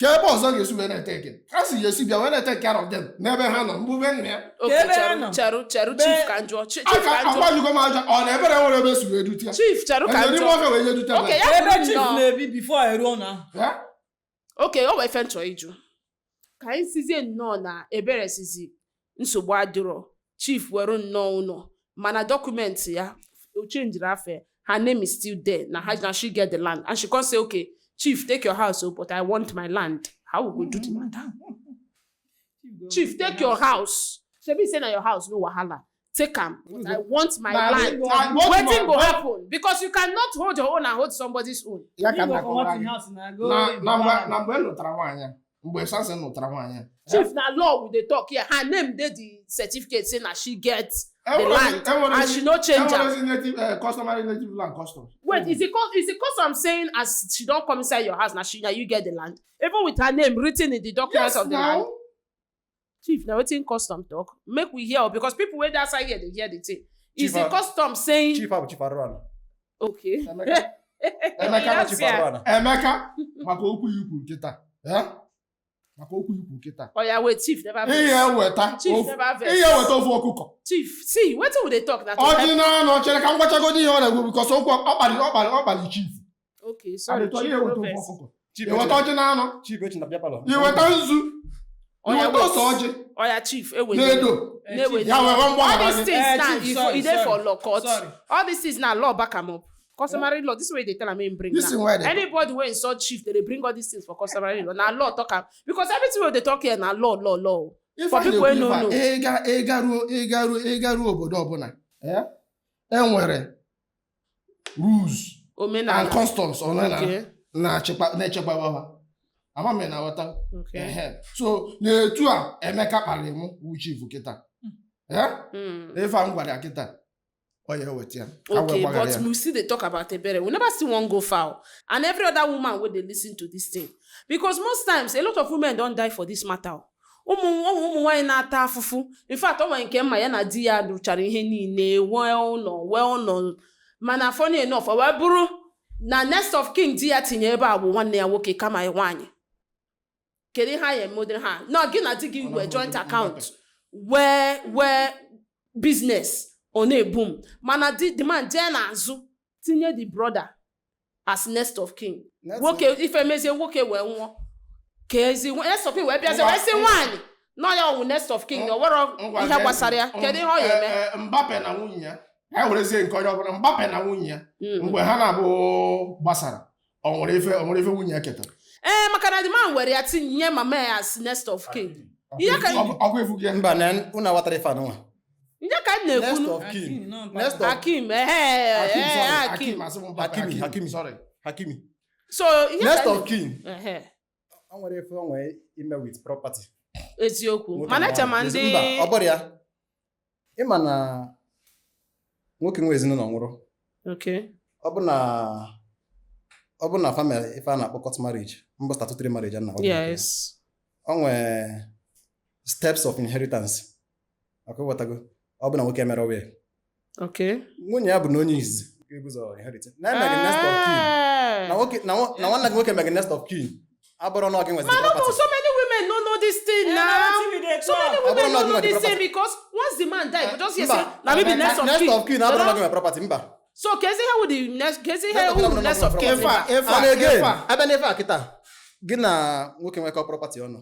Ka ebe ọzọ ga-esi wee na-eteke ha si ga-esi bịa wee na-etake care of them n'ebe ha nọ mbube nna ya. Okay, ebe ha cheru, nọ? cheru, cheru, Be- chief, ka m jụọ. Chief, ka aka m jụọ. agbajugo m aja ọ na ebere nwere ebe esi wee dute ya. Chief, cheru ka m Eze n'ime jụọ. ọfịa wee nye dute Okay, ebere. ya Ebe bụrụ chief nnọọ. na-ebi before eruo na. Ya? Okay, o wee ife m chọrọ ịjụ. Ka anyị sizie nnọọ na Ebere sizi nsogbu adịrọ, chief were nnọọ ụlọ, mana document ya o changed afa, her name is still there, na her na she get the land, and she come say, "Okay, chief, take your house o, but I want my land." How we go do the matter? Chief, take your house. Shebi say na your house, no wahala, take am, but I want my land. Wetin go happen? Because you cannot hold your own and hold somebody's own. Ya ka m na-akọwara gị. Na mgbe nụtara nwaanyị a, mgbe Samson nụtara nwaanyị a, Chief, na law we dey talk here. Her name dey the certificate say na she get the land, and she no change am. Enwerezi native customary native land customs. Wait, is it custom saying as she don come inside your house, na she na you get the land, even with her name written in the document Yes, of the now. land? Chief, na wetin custom talk? Make we hear o, because people wey dey outside here dey hear the thing. Is Chief, the custom saying Chief abụ Chief Arụana. Okay. Emeka, Emeka, Yes, Chief yeah. Arụana. Emeka, maka okwu ikwu kịta, eh? Maka okwu ikwu kịta, Oya, wait, chief never vex. ihe eweta Chief ofu never vex. ihe eweta ofu ọkụkọ. Chief, see wetin we dey talk na to help. Ọjị na-anọ chere ka m gwachagodi ihe ọ na-ekwu, because okwu ọkpali chief. Okay, sorry. Adịtọ Chief, ihe no eweta ofu vex. ọkụkọ, Chief iweta ọjị na-anọ, Chief echi na bịa parlour. iweta nzu, Oya, iweta wait. ose ọjị Oya, chief, ewele. na-edo Na-ewe. ya were All mgbaghara these gị. things Eh, now, Chief, if sorry, e dey for sorry, law court, sorry. all these things now, law back am up. Customary law, this way they tell am make im bring This now. thing wey dey Anybody wey insult chief, they dey bring all these things for customary law. Na law talk am, because everything wey they talk here na law, law, law. Ife For a people wey na-ekwu no ife a, know. ịga ruo obodo ọbụla, eh, e nwere rules and Omenala. customs, omenala na-achịkwa, na-echekwaba ha. Ama m ị na-aghọta? Ehe. So n'etu a Emeka kpara mụ wu chief kịta. Eh? Ife a m gwara ya kịta, ọ ya eweta ya ka wee Okay, gbaghara but ya. we still dey talk about Ebere. We never still wan go foul. And every other woman wey dey listen to this thing, because most times a lot of women don die for this matter o. Ụmụ nwaanyị na-ata afụfụ. In fact, ọ nwere nke mma ya na di ya rụchara ihe niile, nwee ụlọ, nwee ụlọ, mana funny enough, ọ wee bụrụ na next of kin di ya tinye ebe a bụ nwanne ya nwoke kama nwaanyị. Kedu ihe anyị emodere ha na gị na di gị wee joint account, wee business, ọ na-ebu m, mana di the man jee n'azụ tinye the brother as next of kin. Nwoke ife mezie, nwoke wee nwụọ, ka ezi next of kin wee bịazie wee sị nwaanyị nọ ya ọwụ next of kin, na o nwero Ngwa, ihe gee gbasara ya. ntị. Kedu ihe ọ ya eme? Mbappe na nwunye ya, ha werezie nke onye ọbụla. Mbappe na nwunye ya, mgbe ha na-abụ gbasara, ọ nwere ife nwunye ya ketara? Ee, maka na the man were ya tinye mama ya as next of kin. Ihe ka Ọkwa efu gị ya. Mba, na unu aghọtara ife anụnwa. Ihe ka m Next na-ekwu. of kin. Hakim, no, Next of Hakim, ehe. Hakim, Ehe. sorry, Hakim. Hakim, asị m Mbappe, Hakimi, Hakimi. sorry. Hakimi. So ihe Next ka of kin. Ehe. O nwere ife o nwere ime with property. Eziokwu. Nwoke Mana na eche ma nwaanyị. ndị Mba, ọ bụrụ ya. Ịma na nwoke nwe ezinụlọ nwụrụ. Ọ bụ na family ife a na-akpọ court marriage, mbụ statutory marriage a na-akpọ. O nwee steps of inheritance. Ọkụ ịghọtago? Ọ bụ na nwoke mere will. Nwunye ya bụ na onye izizi ga-ebu ụzọ inherit. Na emeghị next of kin. Na nwoke na nwanne gị nwoke meghị next of kin. Abụrụ na ọ gị nwezi Man, property. so many women no know this thing Eh, now. na wetin we dey So many talk. Ọ bụrụ women na no ọ know gị this nwe thing, because once the man die, you go just hear Mba. say na me be next of Next kin. of kin abụrụ na ọ gị nwe property, mba. So kezi ihe wụ the next, kezi ihe Next of kin wụ abụrụ na next ọ of gị kin? nwe Ife a, ife a, And again, ife a. abịa n'ife a kịta, gị na nwoke nwekọ property ọnụ.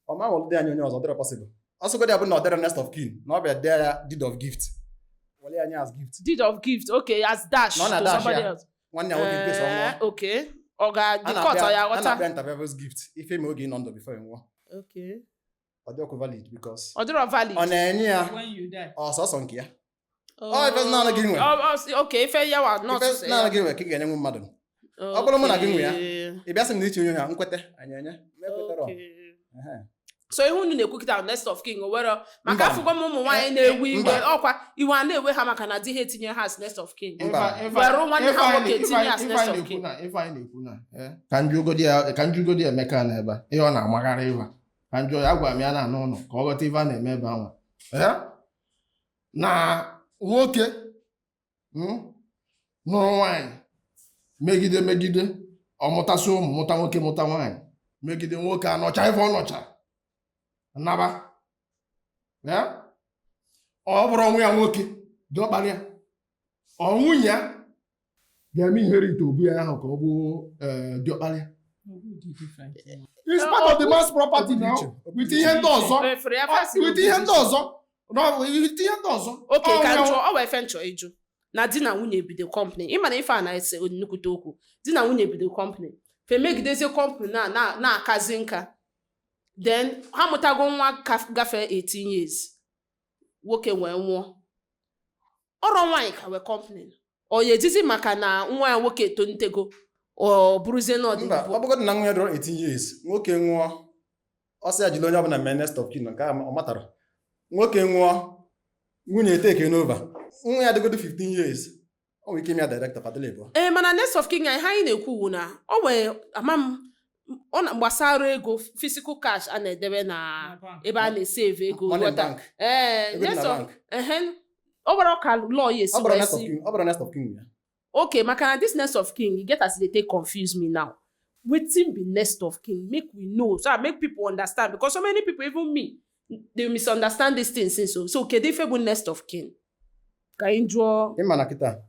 Ọ ma nwere dị anya onye ọzọ, ọ dịrọ possible. Ọsọgodi abụ na ọ dịrọ next of kin, na ọ bịa dee ya deed of gift. Were ya nye as gift. Deed of gift, okay, as dash Na ọ to na-dash somebody ya. else. Nwanne ya nwoke nke so nwụọ. Eh, okay, ọ ga the A court ọ ya na-akpịa a ghọta. na-akpịa inter vivos gift. Ife ma oge ị nọ ndụ before ị nwụọ. Ọ dị ọkụ valid because Ọ dịrọ valid. ọ na-enye ya When you die. ọsọsọ nke ya. Ọ ife naanị gị nwe. Okay, ife ya wa not Ife naanị gị nwe ka ị ga-enyenwu mmadụ. Ọ bụrụ mụ na gị nwe ya, ị bịa sị m na iche onye ya nkwete, anyị enye. M ekwetara. Ehe. So ihe unu na-ekwu kịta, next of kin, o were maka Mba. afụgo m ụmụ nwaanyị na-ewe iwe. Mba. Ọkwa iwe a na-ewe ha maka na di ha etinye ha as next of kin. Mba. Were nwanne ha nwoke tinye as next of kin. Ife anyị na-ekwu na ka njụgodi Emeka na ebe a, ihe ọ na-amagharị ịba ka njụ ya, agwara m ya na anụ ụlọ ka ọ ghọta ife a na-eme ebe ahụ. Eh? Na nwoke nụrụ nwaanyị, megide megide, ọ mụtasị ụmụ, mụta nwoke, mụta nwaanyị, megide nwoke anọcha ife ọ nọcha naba. Eh? Ọ bụrụ ọnwụ ya nwoke diọkpara ya, ọ nwunye ya ga-eme inherit obu ya ahụ ka ọ bụ diọkpara ya. It's part of the man's property now, with ihe ndị ọzọ. Efere ya fasi. With ihe ndị ọzọ. No, with ihe ndị ọzọ. Oke Ọ ka nwa- njọ, ọ wee fe nchọ ịjụ na di na nwunye bido company, ịma na ife a na-ese nnukwute okwu. Di na nwunye bido company, femegidezie company na na-akazi nka, then ha mụtago nwa gafee 18 years, nwoke wee nwụọ, ọrọ nwaanyị ka wee company, ọ ya ejizi maka na nwa ya nwoke etontego, ọ bụrụzie na Mba, ọ ọdịnihu? bụgodị na nwa ya dọrọ 18 years, nwoke nwụọ, ọ sị ya jiri onye ọbụla mee next of kin, nke a ọ matara. Nwoke nwụọ, nwunye take over, nwa ya dịgodo 15 years, o nwere ike ime ya director fadịla ịbụọ. Ee, mana next of kin anyị, ha anyị na-ekwu wu na o wee ama m ọ na gbasara ego, physical cash a na-edebe na ebe a na-esave ego. Money in ghọta? bank. Ee. Ego dị na Next of bank. Ehe, ọ gwara ka law ya esi Ọ bụrụ wee next of si kin, ọ bụrụ next of kin ya. Okay, maka na this next of kin, e get as e dey take confuse me now. Wetin be next of kin? Make we know so that make people understand, because so many people, even me, dey misunderstand this thing since. So kedu ife bụ next of kin? Ka anyị jụọ. Ịma na kịta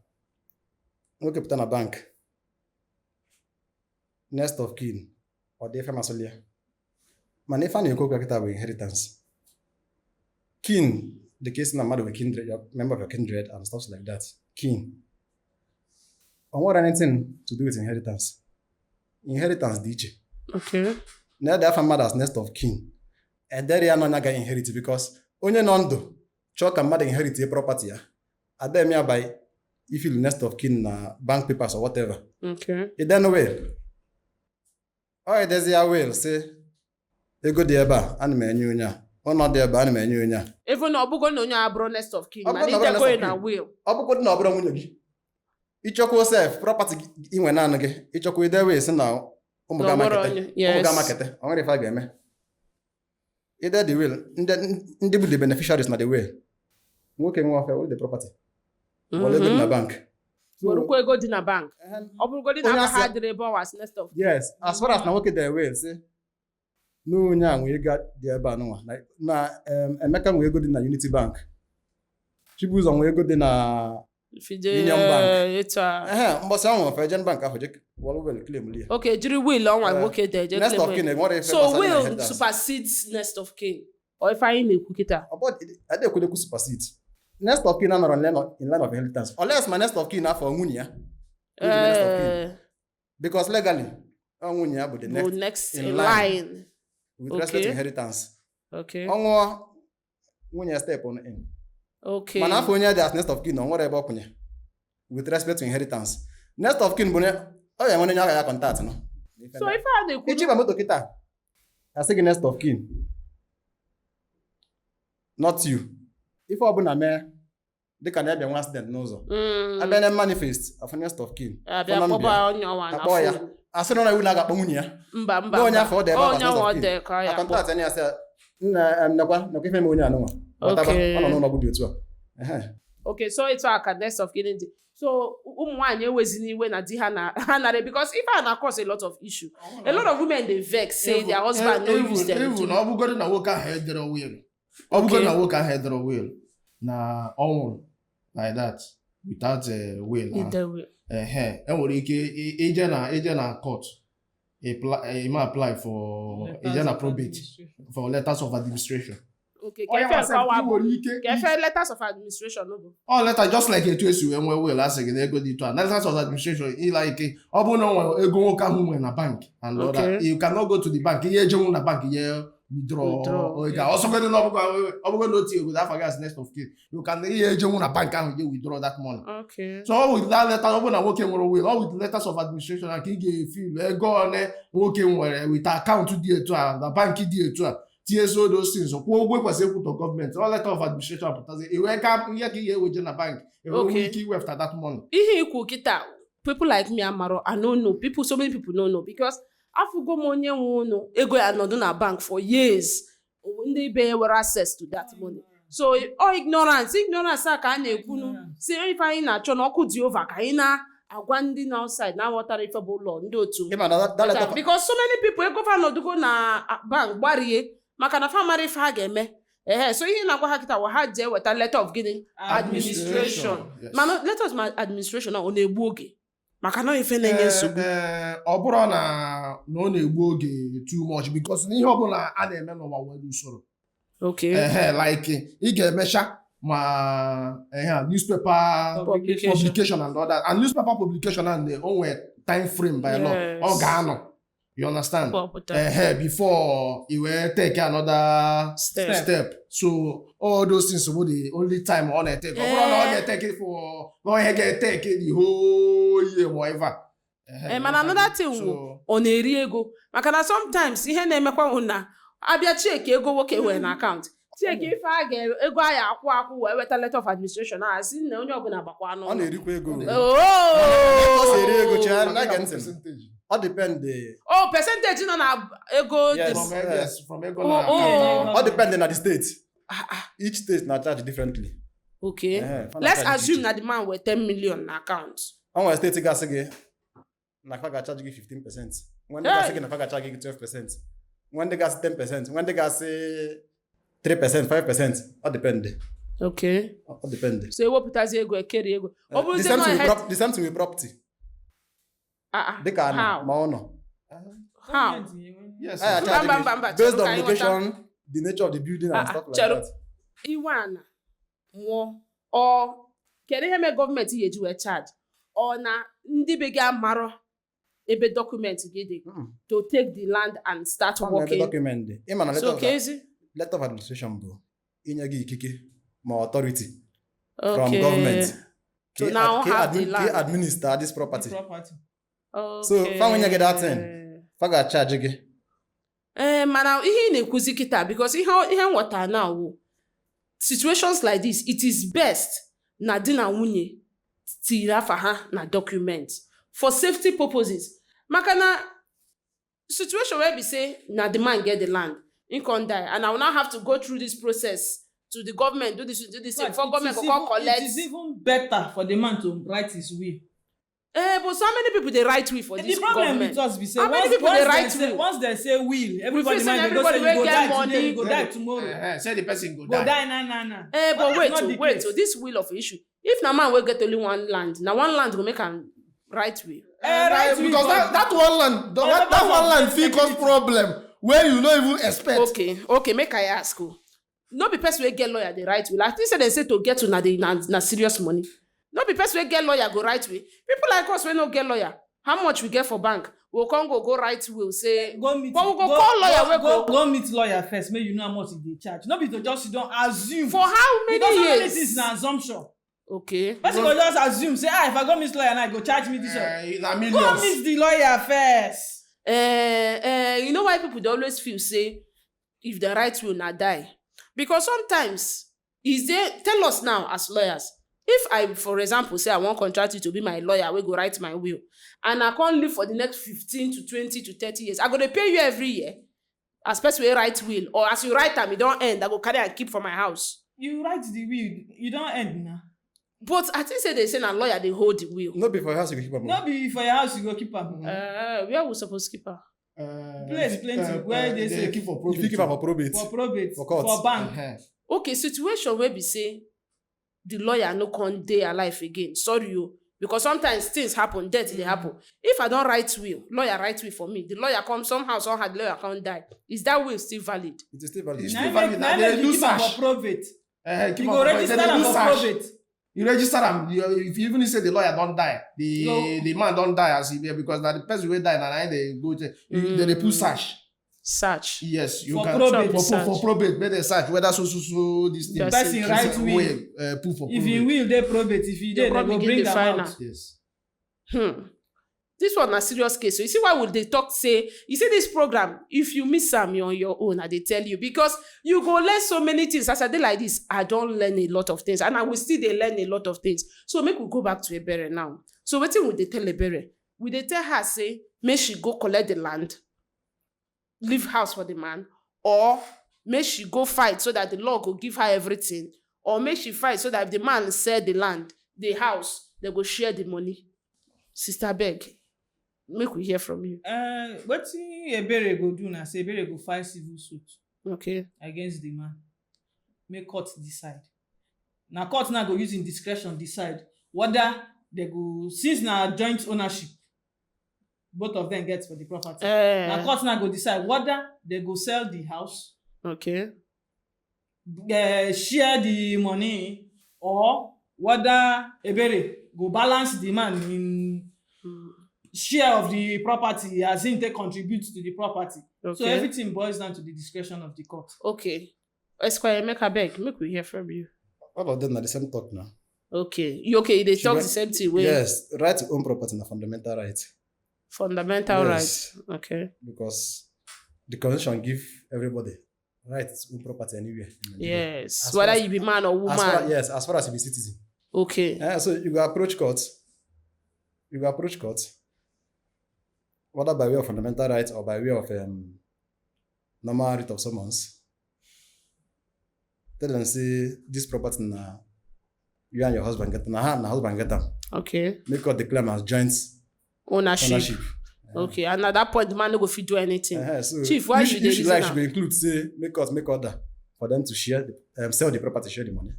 nwoke pụta na bank, next of kin, ọ dị ife masịrị ya, mana ife a na-ekwu okwu ya kịta bụ inheritance. Kin dị ka isi na mmadụ bụ kindred, your member of your kindred and stuff like that. Kin o nwere anything to do with inheritance. Inheritance dị iche. Na-ede afa mmadụ as next of kin, edere ya na onye agaghị inherit, because onye nọ ndụ chọọ ka mmadụ inherit property ya, adem ya by ifill next of kin na bank papers or whatever. Iden will, ọ edezi ya will sị ego dị ebe a, ana m enye onye a, ụlọ dị ebe a, ana m enye onye a. Even ọ bụgo na onye a bụrụ next of kin, Ọ mana bụrụ na ọ bụrụ idego ya next na of kin. will. Ọ bụgodị na ọ bụrụ nwunye gị, ịchọkwa sef property gị inwe naanị gị, ịchọkwa ide will sị na ụmụ gị Na ọ bụrụ amakete onye, ụmụ yes. gị amakete, ọ nwere ife a ga-eme. Ide the will, ndị bụ the beneficiaries na the will, nwoke nwe ọfịa were the property, were ego dị na bank. So, Werukwa ego dị na bank, ọ bụrụgodị na Onye aka ha asị- dịrị ebe ọwa as next of Yes, as far as na nwoke dị will sị na onye a nwe ego dị ebe a nụnwa na Emeka nwe ego dị na Unity Bank, Chibụzọ nwe ego dị na Fide Union Bank. Etu a. Ehe, mbọsị ahụ ofe ejen bank ahụ je wọlụ will claim lie. Okay, jiri will ọnwa Eh, nwoke dị eje next claim of kin it. enwere ife So gbasara will inheritance. supersedes next of kin, or ife anyị na-ekwu kịta? Ọ bụ adịekwudekwu supersede. Next of kin anọrọ in line of inheritance unless ma next of kin afọ nwunye ya who is the next of kin. Because legally ọ nwunye ya bụ the bụ next next in in line. line. With respect to inheritance. Ọ nwụọ, nwunye ya step on in. Mana afọ onye dị as next of kin, ọ nwere ebe ọ kwụnye with respect to inheritance. Next of kin bụ onye ọ ya enwere onye agha ya contact nọ. So ife a na-ekwu Ichiba moto kịta, asị gị next of kin, not you. Ife ọbụla mee dịka na ebịa nwa accident n'ụzọ, abịa na manifest of next of kin, abịa phone number kpọba ya. onye ọnwa na Akpọ ya. phone. Asị na iwu na a ga-akpọ nwunye ya. Mba, mba. Na onye Mba. afọ ọ dị ebe ahụ Onye as next ọnwa of ọ kin. dị ka ya Na akpọ. contact ya, asị ya, nna em, nekwa nekwa ife me onye anụnwa. Bataba, ọ nọ n'ụlọ ọgwụ dị otu a. Ehe. Okay, so etu a ka next of kin dị. So ụmụ nwaanyị ewezina iwe na di ha na ha nara, because ife a na cause a lot of issue. A lot of women dey vex say their husband no use them. Even na ọ bụgodị na nwoke ahụ edere will, ọ bụgodị na nwoke ahụ edere will, na ọ nwụrụ like that without a will ahụ. Either way. Ehe, enwere ike ije na court, ime apply for ije na probate for letters of administration. Okay, ka efe nke ọwa bụ ka efe letters of administration bụ? Ọ letter just like etu esi wee nwee will, asị gị na ego dị etu a. Na letters of administration, ịla ike ọ bụrụ na o nwere ego nwoke ahụ nwere na bank and all that, you cannot go to the bank ihe ejenwu na bank ihe withdraw Withdraw, ego. Ọsọgodị na ọ bụgo na otu ego afọ gị as next of kin, you can ihe ejenwu na bank ahụ ihe withdraw that money. So ọ with that letter, ọ bụrụ na nwoke nwere will, ọ with letters of administration ka ị ga-efil ego one nwoke nwere with akaụntụ dị etu a na bank dị etu a, tinye so those things, kwụọ ụgwọ ekwesịrị ịkwụ to gọọmenti. Ọ letter of administration pụtazi iwe ka ihe ka ị ga-eweje na bank enwe ike iwefta that money. Ihe ikwu kịta, people like me amaro. I no know people, so many people no know, because afụgo m onye nwe ụnụ ego ya nọdụ na bank for years, ndị be ya nwere access to that money. So ọ ignorance a ka a na-ekwunu si ife anyị na-achọ na ọkụ dị over, ka anyị na-agwa ndị na outside na-aghọtara ife bụ ụlọ ndị otu. Ịma na that letter Because so many people ego fa nọdụgo na bank gbarie maka na fa mara ife ha ga-eme. Ehe, so ihe na-agwa ha kịta wa ha jee weta letter of gịnị? Administration. Yes. Mana letter of administration a, ọ na-egbu oge? Maka na ife na-enye nsogbu. Ee, ọ bụrụ na ọ na-egbu oge too much, because na ihe ọbụla a na-eme n'ụwa nwere usoro. Ehe, like ị ga-emecha ma ehe a, newspaper Publication. publication and all that, and newspaper publication and o nwere time frame by law. Ọ ga-anọ, you understand? Kpọpụta. Ehe, before i wee take another Step. step. So all those things bụ the only time ọ na-etake. Ọ bụrụ na ọ ga-etake for na ihe ga-etake the whole year, whatever. Ehe, Eh, mana another thing so, wụ ọ na-eri ego, maka na sometimes ihe na-emekwa wụ na abịa cheki ego nwoke wee na akaụntụ, cheki ife a ga ego a ya akwụ akwụ wee weta letter of administration, a sị na onye ọbụla gbakwa Ọ n'ụlọ. na-erikwa ego. Oh! Ọ si eri ego, chee na gee ntị. Percentage. Ọ depend. Oh, percentage nọ na ego. Yes. Yes, from ego Oh, na oh. Ọ depend na the state. Each state na charge differently. Okay. Eh, fa na Let's charge assume iche. na the man wee 10 million na akaụntụ. O nwere steeti gasị gị na fa ga-acharge gị 15%, nwe ndị gasị gị na fa ga-acharge gị 12%, nwe ndị gasị 10%, nwe ndị gasị 3%, 5%. Ọ depend. Okay. Ọ depend. So ewepụtazi ego, ekeri ego, ọ The bụrụzie same na thing with the same thing with property. Ah, ah. Dịka anị How? ma ọ nọ. How? Yes. A ga-acharge Mba, gị mba, mba, based chere ka on anyị location, the nature of the building Ah, and ah, stuff like chere. that. Iwe ana nwụọ, ọ kedu ihe mee gọọmenti ga-eji wee charge? Ọ na ndị be gị amarọ ebe document gị dị to take the land and start Ọ na ebe working. document dị. Ịma na letter So of ka ezi letter of administration bụ inye gị ikike ma authority from Okay. government To ka now have the ka land. administer this property. Property. So, fa nwenye gị that thing. Fa ga-acharge gị. Ee, mana ihe ị na-ekwuzi kịta, because ihe nghọta na wụ situations like this, it is best na di na nwunye tiri afa ha na document for safety purposes, maka na situation wey be say na the man get the land, him come die, and I will now have to go through this process to the government, do this, do this thing, before It government is go come collect. It is even better for the man to write his will. Eh, but so many people dey write will for The this problem government. with us be say How many once, people dey once, write they say, will? once they say will, everybody feel say mind dey go everybody say wey you go get die today, money- you go die tomorrow, Say the person go go die. die na na na. Eh, but That's wait not oh, the wait case. oh, this will of issue, if na man wey get only one land, na one land go make am write will? Eh, write will Because for- that one land, For that one land fit cause security. problem wey you no even expect. Okay, make I ask o, no be person wey get lawyer dey write will? I think say dem say to get una dey na serious money. No be person wey get lawyer go write will. People like us wey no get lawyer, how much we get for bank, we go come go write will say Go meet, But we go call lawyer wey go go meet lawyer first, make you know how much e dey charge. No be to just sit down assume. For how many Because so many years? things na assumption. Person go just assume say, ah, if I go meet lawyer now, e go charge me this one. Eh, na Go millions. meet the lawyer first. You know why people dey always feel say if dem write will na die? Because sometimes is there, tell us now as lawyers, if I, for example, say I wan contract you to be my lawyer wey go write my will, and I come live for the next 15 to 20 to 30 years, I go dey pay you every year as person wey write will? Or as you write am, e don end, I go carry am keep for my house? You write the will, you don end na. But I think say they say na lawyer dey hold the will. No be for your house you go keep am o. No be for your house you go keep am. Where we suppose keep am? Place plenty where they say- keep for You probate. fit keep am for probate. For probate, For court. for bank. Okay, situation wey be say the lawyer no come dey alive again, sorry o, because sometimes things happen, death dey happen. If I don write will, lawyer write will for me, the lawyer come somehow, somehow the lawyer come die, is that will still valid? It is still valid. It's Na still im valid. make Na na im they make do you keep am search. for probate. Keep You am go for register they am do for search. probate. You register am. If you even say the lawyer don die, the No. the man don die as e be, because na the person wey die na im dey go check. They dey put search. Search. Yes, you For can probate. for probate. Make dem search whether so so so this thing. Person write will. Put for If probate. im will dey probate, if e They dey, come they go begin bring dey am find out. am. Yes. This one na serious case. So you see why we dey talk say, you see this program, if you miss am, you're on your own, I dey tell you, because you go learn so many things. As I dey like this, I don learn a lot of things, and I will still dey learn a lot of things. So make we go back to Ebere now. So wetin we dey tell Ebere? We dey tell her say make she go collect the land, leave house for the man, or make she go fight so that the law go give her everything, or make she fight so that if the man sell the land, the house, they go share the money. Sister beg, make we hear from you. Wetin Ebere go do na say Ebere go file civil suit against the man. Make court decide. Na court now go use im discretion decide whether They go, since na joint ownership both of them get for the property, Eh, na court now go decide whether they go sell the house, share the money, or whether Ebere go balance the man in share of the property as him take contribute to the property. Okay. So everything boils down to the discretion of the court. Okay. Esquire Emeka, beg, make we hear from you. All of them na the same talk now. Okay. You okay, they She talk went- the same thing wey Yes, right to own property na fundamental right. Fundamental Yes. right. Okay. Because the constitution give everybody right to own property anywhere in Nigeria. Yes. As Whether far as- you be man or As far, woman. yes, as far as you be citizen. Okay. So you go approach court. You go approach court, whether by way of fundamental right or by way of normal writ of summons. Tell them say this property na you and your husband get na her and her husband get am. Okay. Make court declare am as joint Ownership. ownership. Okay. And at that point, the man no go fit do anything. So Chief, why if you dey if she reason like, she am? go include say make court make order for them to share the, sell the property, share the money.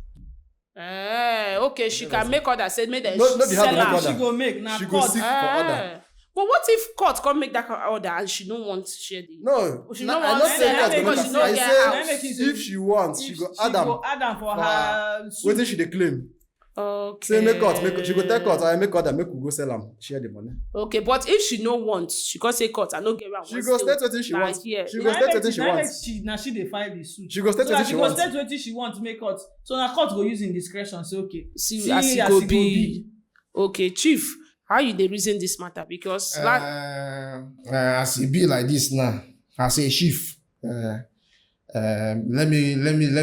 Eh, okay, she can make order say make dem No, no be her sell go make am. order. She go make na She go court. seek for order. Eh. But what if court come make that kind of order and she no want share the No, She na, no I wan no say sell court go because make she am. no I get say house. Na make it say if she wants, she if go add am go add am for for her suit. wetin she dey claim. Okay. Say make court make she go tell court I make order make we go sell am share the money. Okay, but if she no want, she come say court, I no get where I She wan go stay. state wetin she Na want. here. She go Na state make wetin she na make want. she na she dey file the suit. She go state So that wetin she she go want. state wetin she want make court. So na court go use im discretion say okay. See as e go be. Okay, Chief, how you dey reason this matter? Because As e be like this now, as a chief, let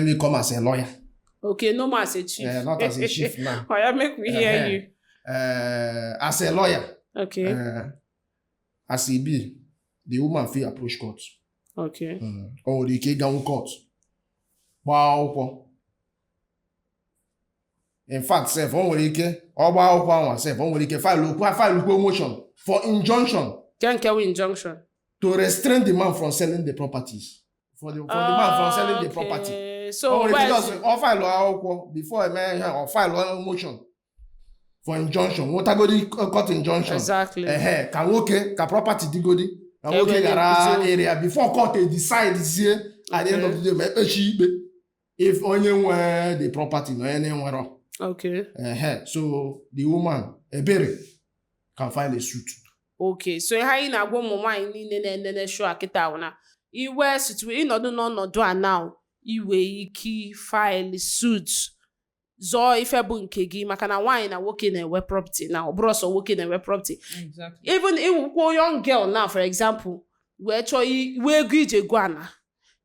me come as a lawyer. Okay, no more as a chief. Not as a chief now. Oya, make we hear Uh-huh. you. As a lawyer, Okay. as e be, the woman fit approach court. Okay. O nwere ike ịganwu court gbaa akwụkwọ. In fact sef, o nwere ike ọ gbaa akwụkwọ anwa sef, o nwere ike file okwu file okwu motion for injunction Ke nke wu injunction? To restrain the man from selling the properties, for the man from selling the property. Okay. O So nwere ike where just ọ file akwụkwọ before eme ihe, ọ file motion for injunction, nwetagodi court injunction. Ehe, ka nwoke ka property digodi ka Ka nwoke ebe ghara na-ekwuzi area before court decide zie at the end of the day ma ekpechi ikpe if onye nwe the property na onye na-enwero. Ehe, so the woman Ebere can file a suit. Okay. So ihe anyị na-agwa ụmụ nwaanyị niile na-enene show a kịta wụ na iwe situ ịnọdụ n'ọnọdụ a now, iwe ike file suit zọọ ife bụ nke gị, maka na nwaanyị na nwoke na-enwe property, na ọ bụrụ sọ nwoke na-enwe property. Even iwukwo young girl now, for example, wee chọọ wee ego ije go ana,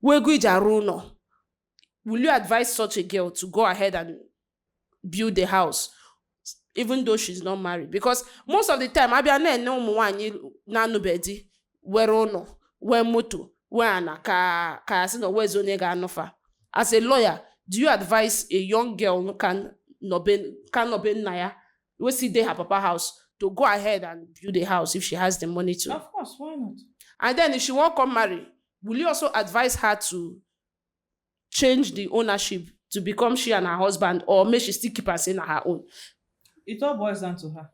wee ego ije arụ ụlọ, will you advise such a girl to go ahead and build a house even though she's not married? Because most of the time, abịa na-ene ụmụ nwaanyị na-anụbe di were ụlọ, wee moto, wee ana, ka asị na onwezi onye ga-anụfa. As a lawyer, do you advise a young girl ka nọbe nna ya, wey still dey her papa house, to go ahead and build a house if she has the money to? Of course, why not? And then if she wan come marry, will you also advise her to change the ownership to become she and her husband, or make she still keep am say na her own? It all boils down to her.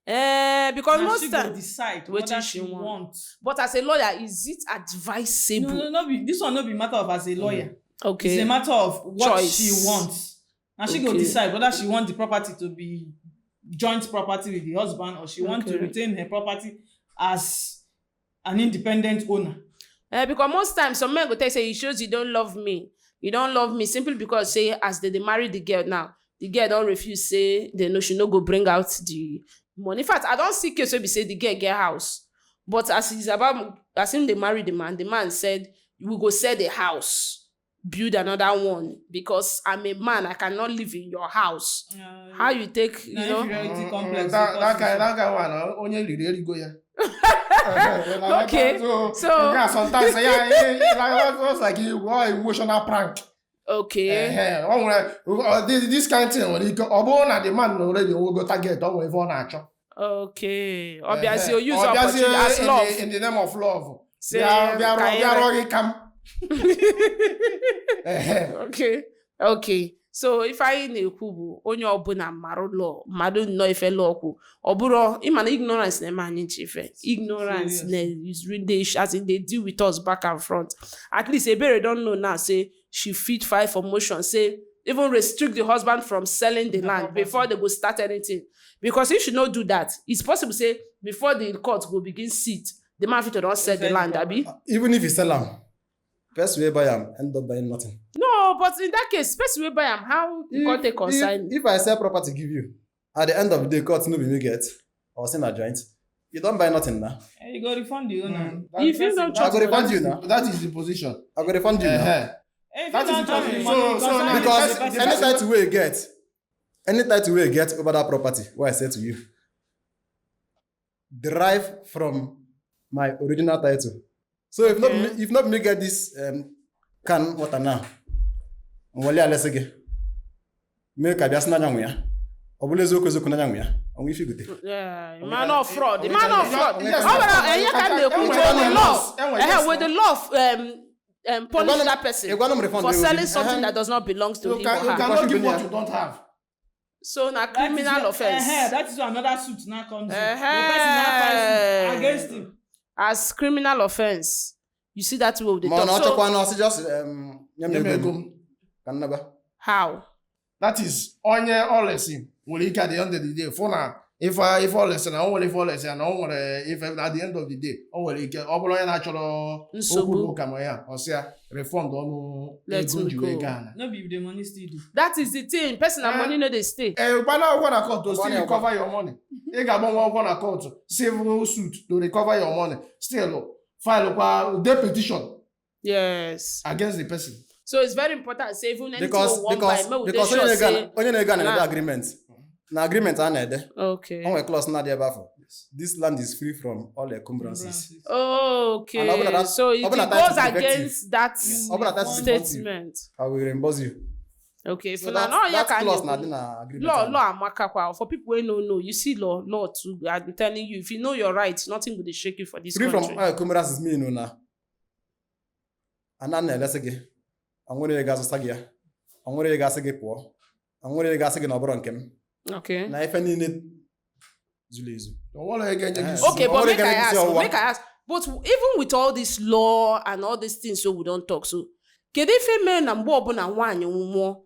Eh, because Na most she go time decide wetin whether she she want. want. But as a lawyer, is it advisable? No, no be this one no be matter of as a lawyer. Okay. It's a matter of what Choice. she wants. Na she go decide whether she want the property to be joint property with the husband or she want to retain her property as an independent owner. Eh, because most times some men go tell you say e shows you don't love me, you don't love me, simply because say as they dey marry the girl now, the girl don refuse say they no she no go bring out the money. In fact, I don see case wey be say the girl get house, but as it's about as him dey marry the man, the man said, "We go sell the house, build another one, because I'm a man, I cannot live in your house." How you take, you Na know? inferiority complex That dey that cause kind this one. That kind one, onye riri erigo ya. Okay, So, so- yeah, sometimes, yeah, like, it's like emotional prank. Ehe, o nwere this kind thing nwere ike ọ bụrụ na the man na already nwego target, ọ nwere ife ọ na-achọ. Okay, ọ bịazie, o Ehe, use ọ bịazie opportunity as in love. the- in the name of love. Say, Bịa bịa ka rụọ anyị bịa rụọ gị kam. Ehe. Okay. So ife anyị na-ekwu bụ onye ọbụla marụ law, mmadụ nnọọ ife law kwu. Ọ bụrụ ịma na ignorance na-eme anyị nche ife. Ignorance Serious. na is really dey, as in dey deal with us back and front. At least Ebere don know now say she fit file for motion say even restrict the husband from selling the The land property. before they go start anything. Because if she no do that, it's possible say before the court go begin sit, the man fit to don sell the Sell the land, abi? Even if you sell am, person wey buy am end up buying nothing. No, but in that case, person wey buy am, how you come take concern? If I sell property give you, at the end of the day, court no be me get or say na joint, you don buy nothing na. Eh, you go refund the owner. If you don't I go refund you na. That is the position. I go refund you na. Eh, if That you is don the chop the position. money, So- so concern now the Because person. any title wey you get, any title wey you get over that property wey I sell to you, derive from my original title. So if not Okay. me, if not me get this can water now, nwale alesi gị, mee ka bịa sị n'anya nwe ya, ọ bụla eziokwu eziokwu n'anya nwe ya, ọnwa ife gote. Yeah, man of fraud. Man of fraud. Yes, Ọ nwere ihe ka m na-ekwu with the law. Enwere- With the law punish Ịgwanụ- that person ịgwanụ m refund for ego gị. selling something Ehe. that does not belong to You him can, or you her. cannot give Because what you don't have. So na That is criminal offense. That is where another suit now comes in. The person now files suit against him. As criminal offense. You see that way they Ma ọ na ọ talk. So chọkwa na ọsị just nye m Nye m ego ego m m. ka nnaba. how? That is onye olesi nwere ike at the end of the day fụ na ife ife olesi na o nwere ife olesi ya na o nwere ife at the end of the day o nwere ike ọ bụrụ onye na-achọrọ Nsogbu. okwu na ụka ma ya ọ sị ya refund ọnụ Let ego me ji wee go. gaa na. No be the money still dey. That is the thing. Person and Eh. money no dey stay. Ee, gbana akwụkwọ na court to still Gbana recover your money. Ị ga-agbanwe akwụkwọ na court civil suit to recover your money. Still file kwa de petition Yes. against the person. So it's very important. Say even anything Because we wan buy, because make we dey because sure onye na-ego say onye na-ego na-ede Na. agreement. Na agreement a na-ede, okay. o nwere clause na-adị ebe afọ. This land is free from all encumbrances. Okay. And ọbụna that- So it, ọbụna it that goes is effective. against that Ọ bụla that is responsive, statement. I will reimburse you. Okay. So So na that, now ya that ka clause na-ekwu. na-adị na agreement. Law, ahụ. law amaka kwa. For people wey no know, you see law, law too. I'm telling you, if you know your rights, nothing will dey shake you for this Free from country. all encumbrances mean na ana na-elesi gị, o nwere onye ga-azụta gị ya, o nwere onye ga-asị gị pụọ, o nwere onye ga-asị gị na ọ bụrụ nke m, Okay. na ife niile zuru ezu. O nwere onye ga-enye gị Eh. nsogbu. Okay, but Ọ bụrụ make I ga-emebisi ask, ọwụwa. make I ask. But even with all this law and all these things, so we don't talk. So, kedu ife mere na mgbe ọbụla nwaanyị nwụọ,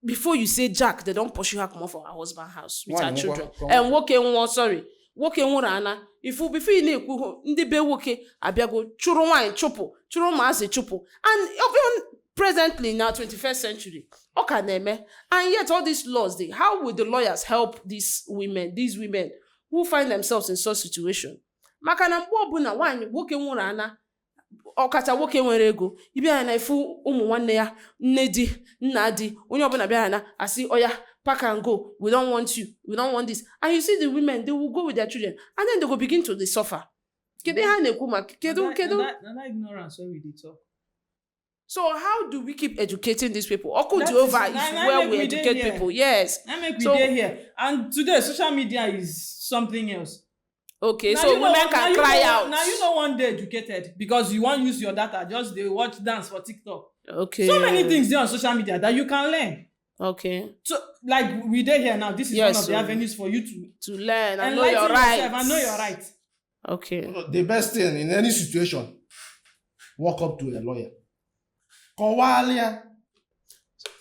before you say Jack, they don pursue her comot for her husband house with her Nwaanyị children. nwụkwa, And nwoke nwụọ, sorry. Nwoke nwụrụ ana. Ifu before ị na-ekwu hụ, ndị be nwoke abịago chụrụ nwaanyị chụpụ, chụrụ ụmụazị chụpụ. And even presently now, 21st century, ọ ka na-eme. And yet all these laws dey, how will the lawyers help these women who find themselves in such situation? Maka na mgbe ọbụla nwaanyị nwoke nwụrụ ana, ọkacha nwoke nwere ego, ịbịa ya na ifu ụmụ nwanne ya, nne di, nna di, onye ọbụla bịara na asị oya pack and go, we don't want you, we don't want this. And you see the women, they will go with their children and then they go begin to dey suffer. Kedu ihe a na-ekwu maka kedu Na that- kedu Na that- na that ignorance wey we dey talk. So how do we keep educating these people? Ọkụ That dị over is- is na- na where make we we dey educate here. people. Yes. Na make we So- dey here. And today, social media is something else. Okay, Na so you no women wan- na can you cry no wan- out. Na you no wan dey educated because you wan use your data just dey watch dance for TikTok. Okay. So many things dey on social media that you can learn. Okay. So like we dey here now, this is Yes, one of the so- avenues for you to To learn and know your enlighten rights. yourself and know your rights. Okay. The best thing in any situation, walk up to a lawyer. Kọwara ya.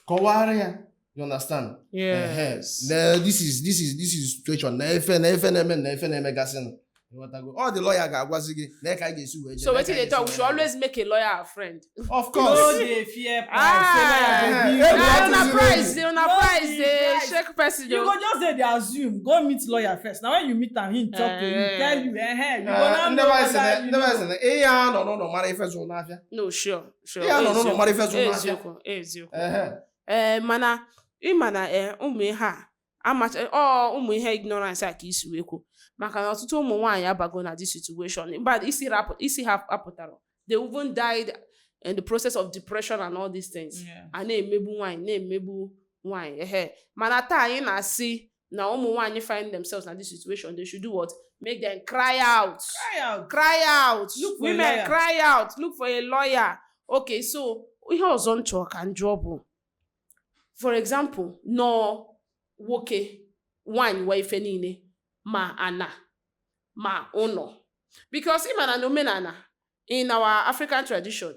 Kọwara ya. You understand? Yes. Ehe. Na this is situation. Na ife na ife na-eme na ife na-emegasị nụ. Ịghọtago? Ọ dị lawyer ga-agwazi gị na ka anyị ga-esi wee jee. So na wetin ka dey anyị talk, ga-esi we should wee always make a lawyer our friend. jee. Of No course. dey fear price. Ah. Say lawyer go Eh, bill eh, you. Na una is price, ready. una No price be dey price. shake person You o. go just dey dey assume go meet lawyer first. Na when you meet am, him talk to you, Eh. tell you, eh, you go Eh, now ndị know be anyị sị na whether you ndị be anyị know. sị na ihe a nọ n'ụlọ mara ife zụrụ n'afịa. No, sure, sure. Ihe a nọ n'ụlọ mara ife zụrụ n'afịa. Eziokwu, eziokwu. Ehe. Ee, mana ịma na ee, ụmụ ihe a amacha ọ ụmụ ihe ignorance a ka isi wee kwu maka na ọtụtụ ụmụ nwaanyị abago na this situation but isi rapụ isi ha apụtara, they even died in the process of depression and all these things. Yeah. A na-emegbu nwaanyị na-emegbu nwaanyị ehe, mana taa anyị na-asị na ụmụ nwaanyị find themselves na this situation, they should do what? Make them cry out. Cry out. Cry out. Look for a Women lawyer. cry out, look for a lawyer. Okay, so ihe ọzọ m chọrọ ka m jụọ bụ For example, nọọ nwoke nwanyị nwe ife niile, ma ana ma ụlọ, because ị ma na n'omenala, in our African tradition,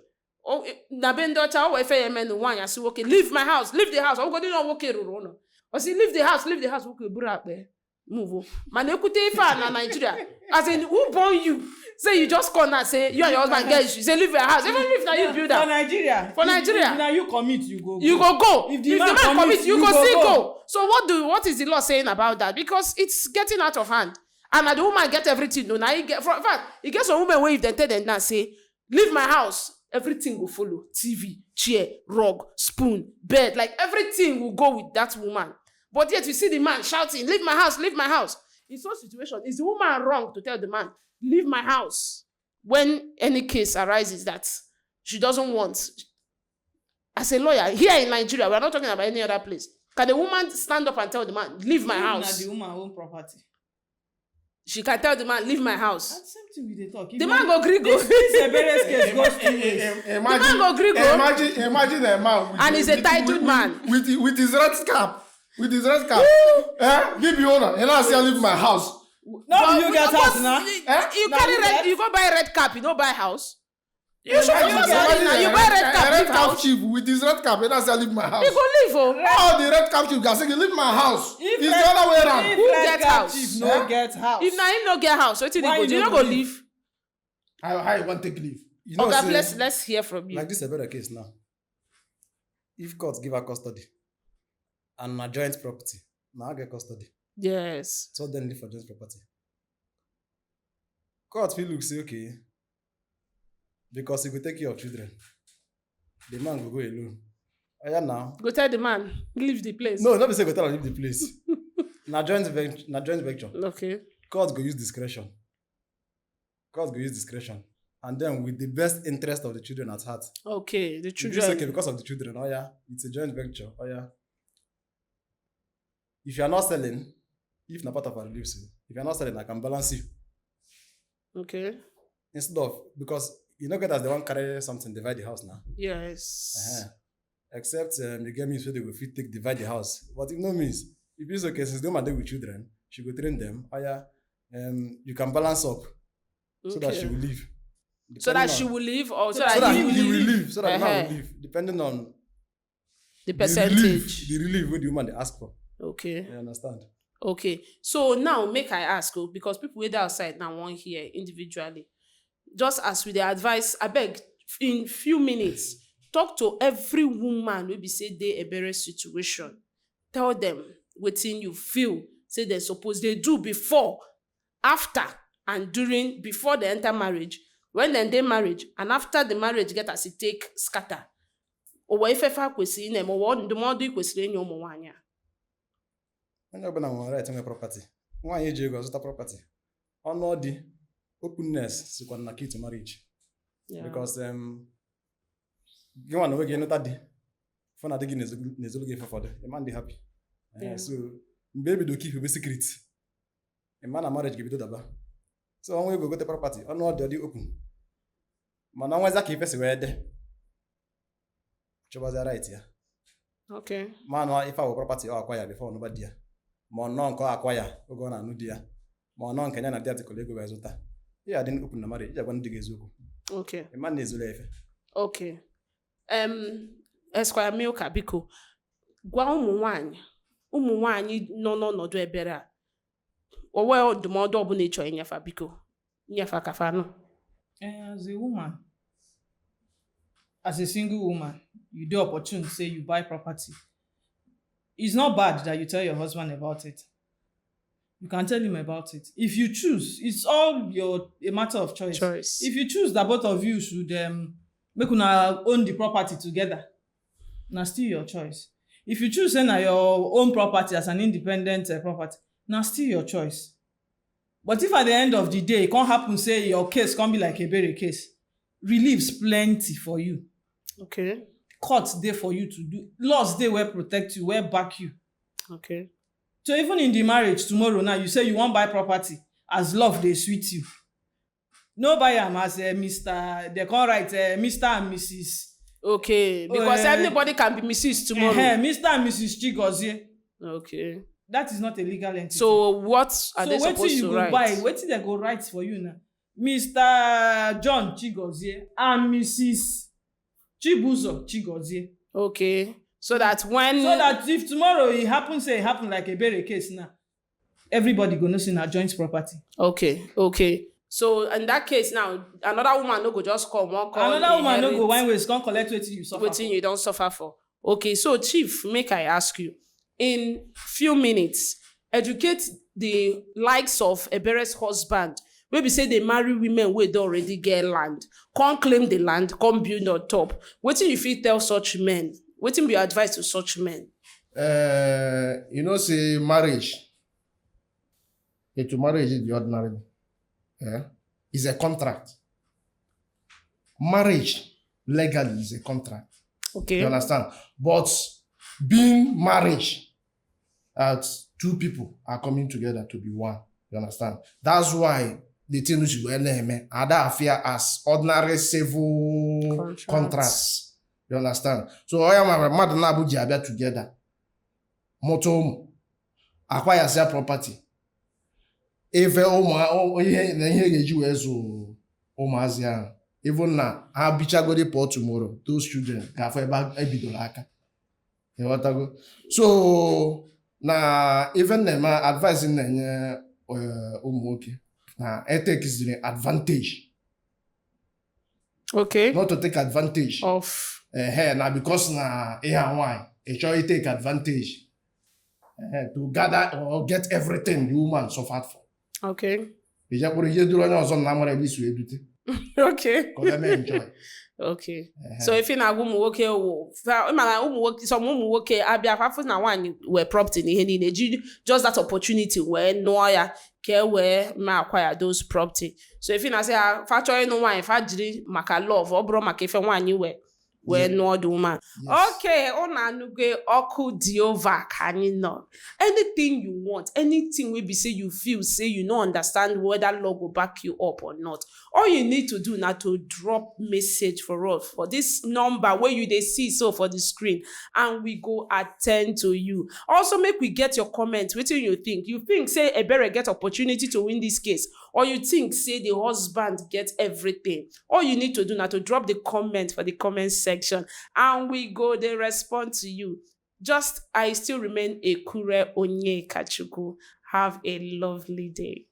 na be ndị ọcha, o wee ife ya eme na nwaanyị asị nwoke, "Leave my house, leave the house." Ọgụgodị na nwoke rụrụ ụlọ, ọ sị, "Leave the house, leave the house." Nwoke buru akpa ya move. Mana ekwute ife a na Nigeria, as in, who born you say you just come now say you and your husband get issue, say leave your house, even if na you build For am? Nigeria. For Nigeria. If na you commit, you go. You go go. If If the man man commit, you go still go. So what is the law saying about that? Because it's getting out of hand, and na the woman get everything. No, na he get. For in fact, e get some women wey if dem tell dem now say leave my house, everything go follow: TV, chair, rug, spoon, bed, like everything will go with that woman. But yet you see the man shouting, "Leave my house, leave my house." In such situation, is the woman wrong to tell the man, "Leave my house," when any case arises that she doesn't want? As a lawyer here in Nigeria, we are not talking about any other place, can a woman stand up and tell the man, "Leave my If na house"? the woman own property. She can tell the man, "Leave my house"? Na the same thing we dey talk. If The na- man go gree go? This Ebere's case goes two ways. Imagine, The man go gree go. Imagine a man with, And he's a titled man. with his red cap, with his red cap. Eh? Give you owner. And I say, "Leave my house." No But be you get house na. Eh? You Na carry you red, get- you go buy red cap, you no buy house. You should Imagine, focus on it imagine now. a You buy red cap, a red leave cap house. chief with his red cap. And I say, "Leave my house." You go leave, oh. All the red cap chief can say, "Leave my house." If It's red- the other way around. If Who red get cap house? chief no Eh? get house. If na him no get house, wetin Why he go do? you You no no go go leave? leave. How you want take leave? You know, Oga, say, let's hear from you. like this Ebere case now, if court give her custody and na joint property, na her get custody. Yes. So then leave for joint property. Court fit look say okay, because e go take care of children. The man go go alone. Oya now. Go tell the man, leave the place. No, no be say go tell am leave the place. Na joint venture. Okay. Court go use discretion. Court go use discretion. And then with the best interest of the children at heart. Okay. The If you say, children. okay, because of the children, oh yeah, it's a joint venture. Oh yeah. If you are not selling, if na part of our relief, so if you are not selling, I can balance you. Okay. Instead of, because you no get as the one carry something divide the house now. Yes. Except you get means wey they go fit take divide the house. But if no means, if it's okay, since the woman dey with children, she go train them. Oh yeah, you can balance up so that she will leave. So that Depending she on- will leave, or so so that that he he will will leave. leave. So that the man Uh-huh. will leave. Depending on The the relief, percentage. the relief wey the woman dey ask for. Okay. You understand? Okay. So now make I ask, oh, because people wey dey outside now wan hear individually. Just as we dey advise, abeg, in few minutes, talk to every woman wey be say dey Ebere situation. Tell them wetin you feel say dem suppose dey do before, after, and during, before they enter marriage, when dem dey marriage, and after the marriage get as e take scatter. Ụwa ifefe kwesịrị ị na-eme, ụwa ndụmọdụ ị kwesịrị inye ụmụ nwaanyị a. Onye ọbụla nwere right inwe property. Nwaanyị eji ego azụta property. Ọnụ dị openness sikwa na key to marriage. Because gị nwa na onwe gị nụta di, fụ na di gị na-ezolu gị ife ụfọdụ, ị ma ndị happy. Eh, so mgbe ebido keep be secret, ị ma na marriage ga-ebido daba. So ọnwa ego gote property, ọnụ ọ dị, ọ dị open. Mana ọnwaza ka ife si wee dị, chọbazia right ya. Ma na ife awụ property ọ akwa ya before ọnụba di ya, ma ọ nọọ nke ọ akwa ya oge ọ na-anụ di ya, ma ọ nọọ nke ya na di ya tịkọrọ ego wee zụta. Ị ga-adị open na marriage, iji agwa ndị gị eziokwu. Ị ma na-ezolu ya ife. Okay. Esquire Milka, biko, gwa ụmụ nwanyị nọ n'ọnọdụ ebere a, owe ndụmọdụ ọbụla ị chọrọ inyefa, biko, inyefa ka fa nụ. Eh, as a woman, as a single woman, you dey opportune say you buy property. It's not bad that you tell your husband about it. You can tell him about it. If you choose, it's all your a matter of choice. Choice. If you choose that both of you should make una own the property together, na still your choice. If you choose say na your own property as an independent property, na still your choice. But if at the end of the day e come happen say your case come be like Ebere case, reliefs plenty for you. Court dey for you to do, laws dey wey protect you, wey back you. So even in the marriage tomorrow now, you say you wan buy property, as love dey sweet you, no buy am as Mr, they come write Mr and Mrs. Okay, because everybody can be Mrs. Tomorrow. Mr. and Mrs. Chigozie. Okay. That is not a legal entity. So what are So they wetin supposed you to go write? buy, wetin dem go write for you na Mr. John Chigozie and Mrs. Chibuzo Chigozie. Okay. So that when So that if tomorrow e happen say e happen like Ebere case now, everybody go know say na joint property. Okay. So in that case now, another woman no go just come, wan come Another woman no go inherit wine waste come collect wetin you suffer. wetin you don suffer for. Okay, so Chief, make I ask you, in few minutes, educate the likes of Ebere's husband wey be say dey marry women wey don already get land, come claim the land, come build on top. Wetin you fit tell such men? Wetin be your advice to such men? You know say marriage, to marriage is the ordinary, eh, is a contract. Marriage legally is a contract. Okay. You understand? But being marriage, at two people are coming together to be one. You understand? That's why the thing is wee na-eme ada afia as ordinary civil Contracts. contracts. You understand? So ọ ya mara mmadụ na-abụ ji abịa together mụta ụmụ akwayasịa property ife ụmụ ihe na ihe ga-eji wee zụ ụmụazị ahụ, even na ha bichagodi pụọ tomorrow, those children ga-afụ ebe ebidoro aka, ịghọtago? So na ife m na-eme, advice m na-enye ụmụ nwoke na etekiziri advantage, not to take advantage of ehe, na because na ihe a nwaanyị ị chọrọ take advantage, ehe, to gather or get everything the woman suffered for. Ije kpụrụ ihe duru onye ọzọ na amara ebe isi wee dute ka ọ bịa mee enjoy. Ehe. So ife na-agwa ụmụ nwoke wụ mana ụmụ nwoke, some ụmụ nwoke abịa afụ na nwaanyị wee property na ihe niile, ji just that opportunity wee nụọ ya ka e wee mee acquire those property. So ife na-asị ha, fa chọọ ịnụ nwaanyị, fa jiri maka love, ọ bụrụ maka ife nwaanyị wee nụọ the woman. Yes. Okay, ụnụ anụgo, ọkụ dị over ka anyị nọ. Anything you want, anything wey be say you feel say you no understand whether law go back you up or not, all you need to do na to drop message for us for this number wey you dey see so for the screen, and we go attend to you. Also, make we get your comment. Wetin you think? You think say Ebere get opportunity to win this case, or you think say the husband get everything? All you need to do na to drop the comment for the comment section, and we go dey respond to you. Just, I still remain Ekure Onyekachukwu. Have a lovely day.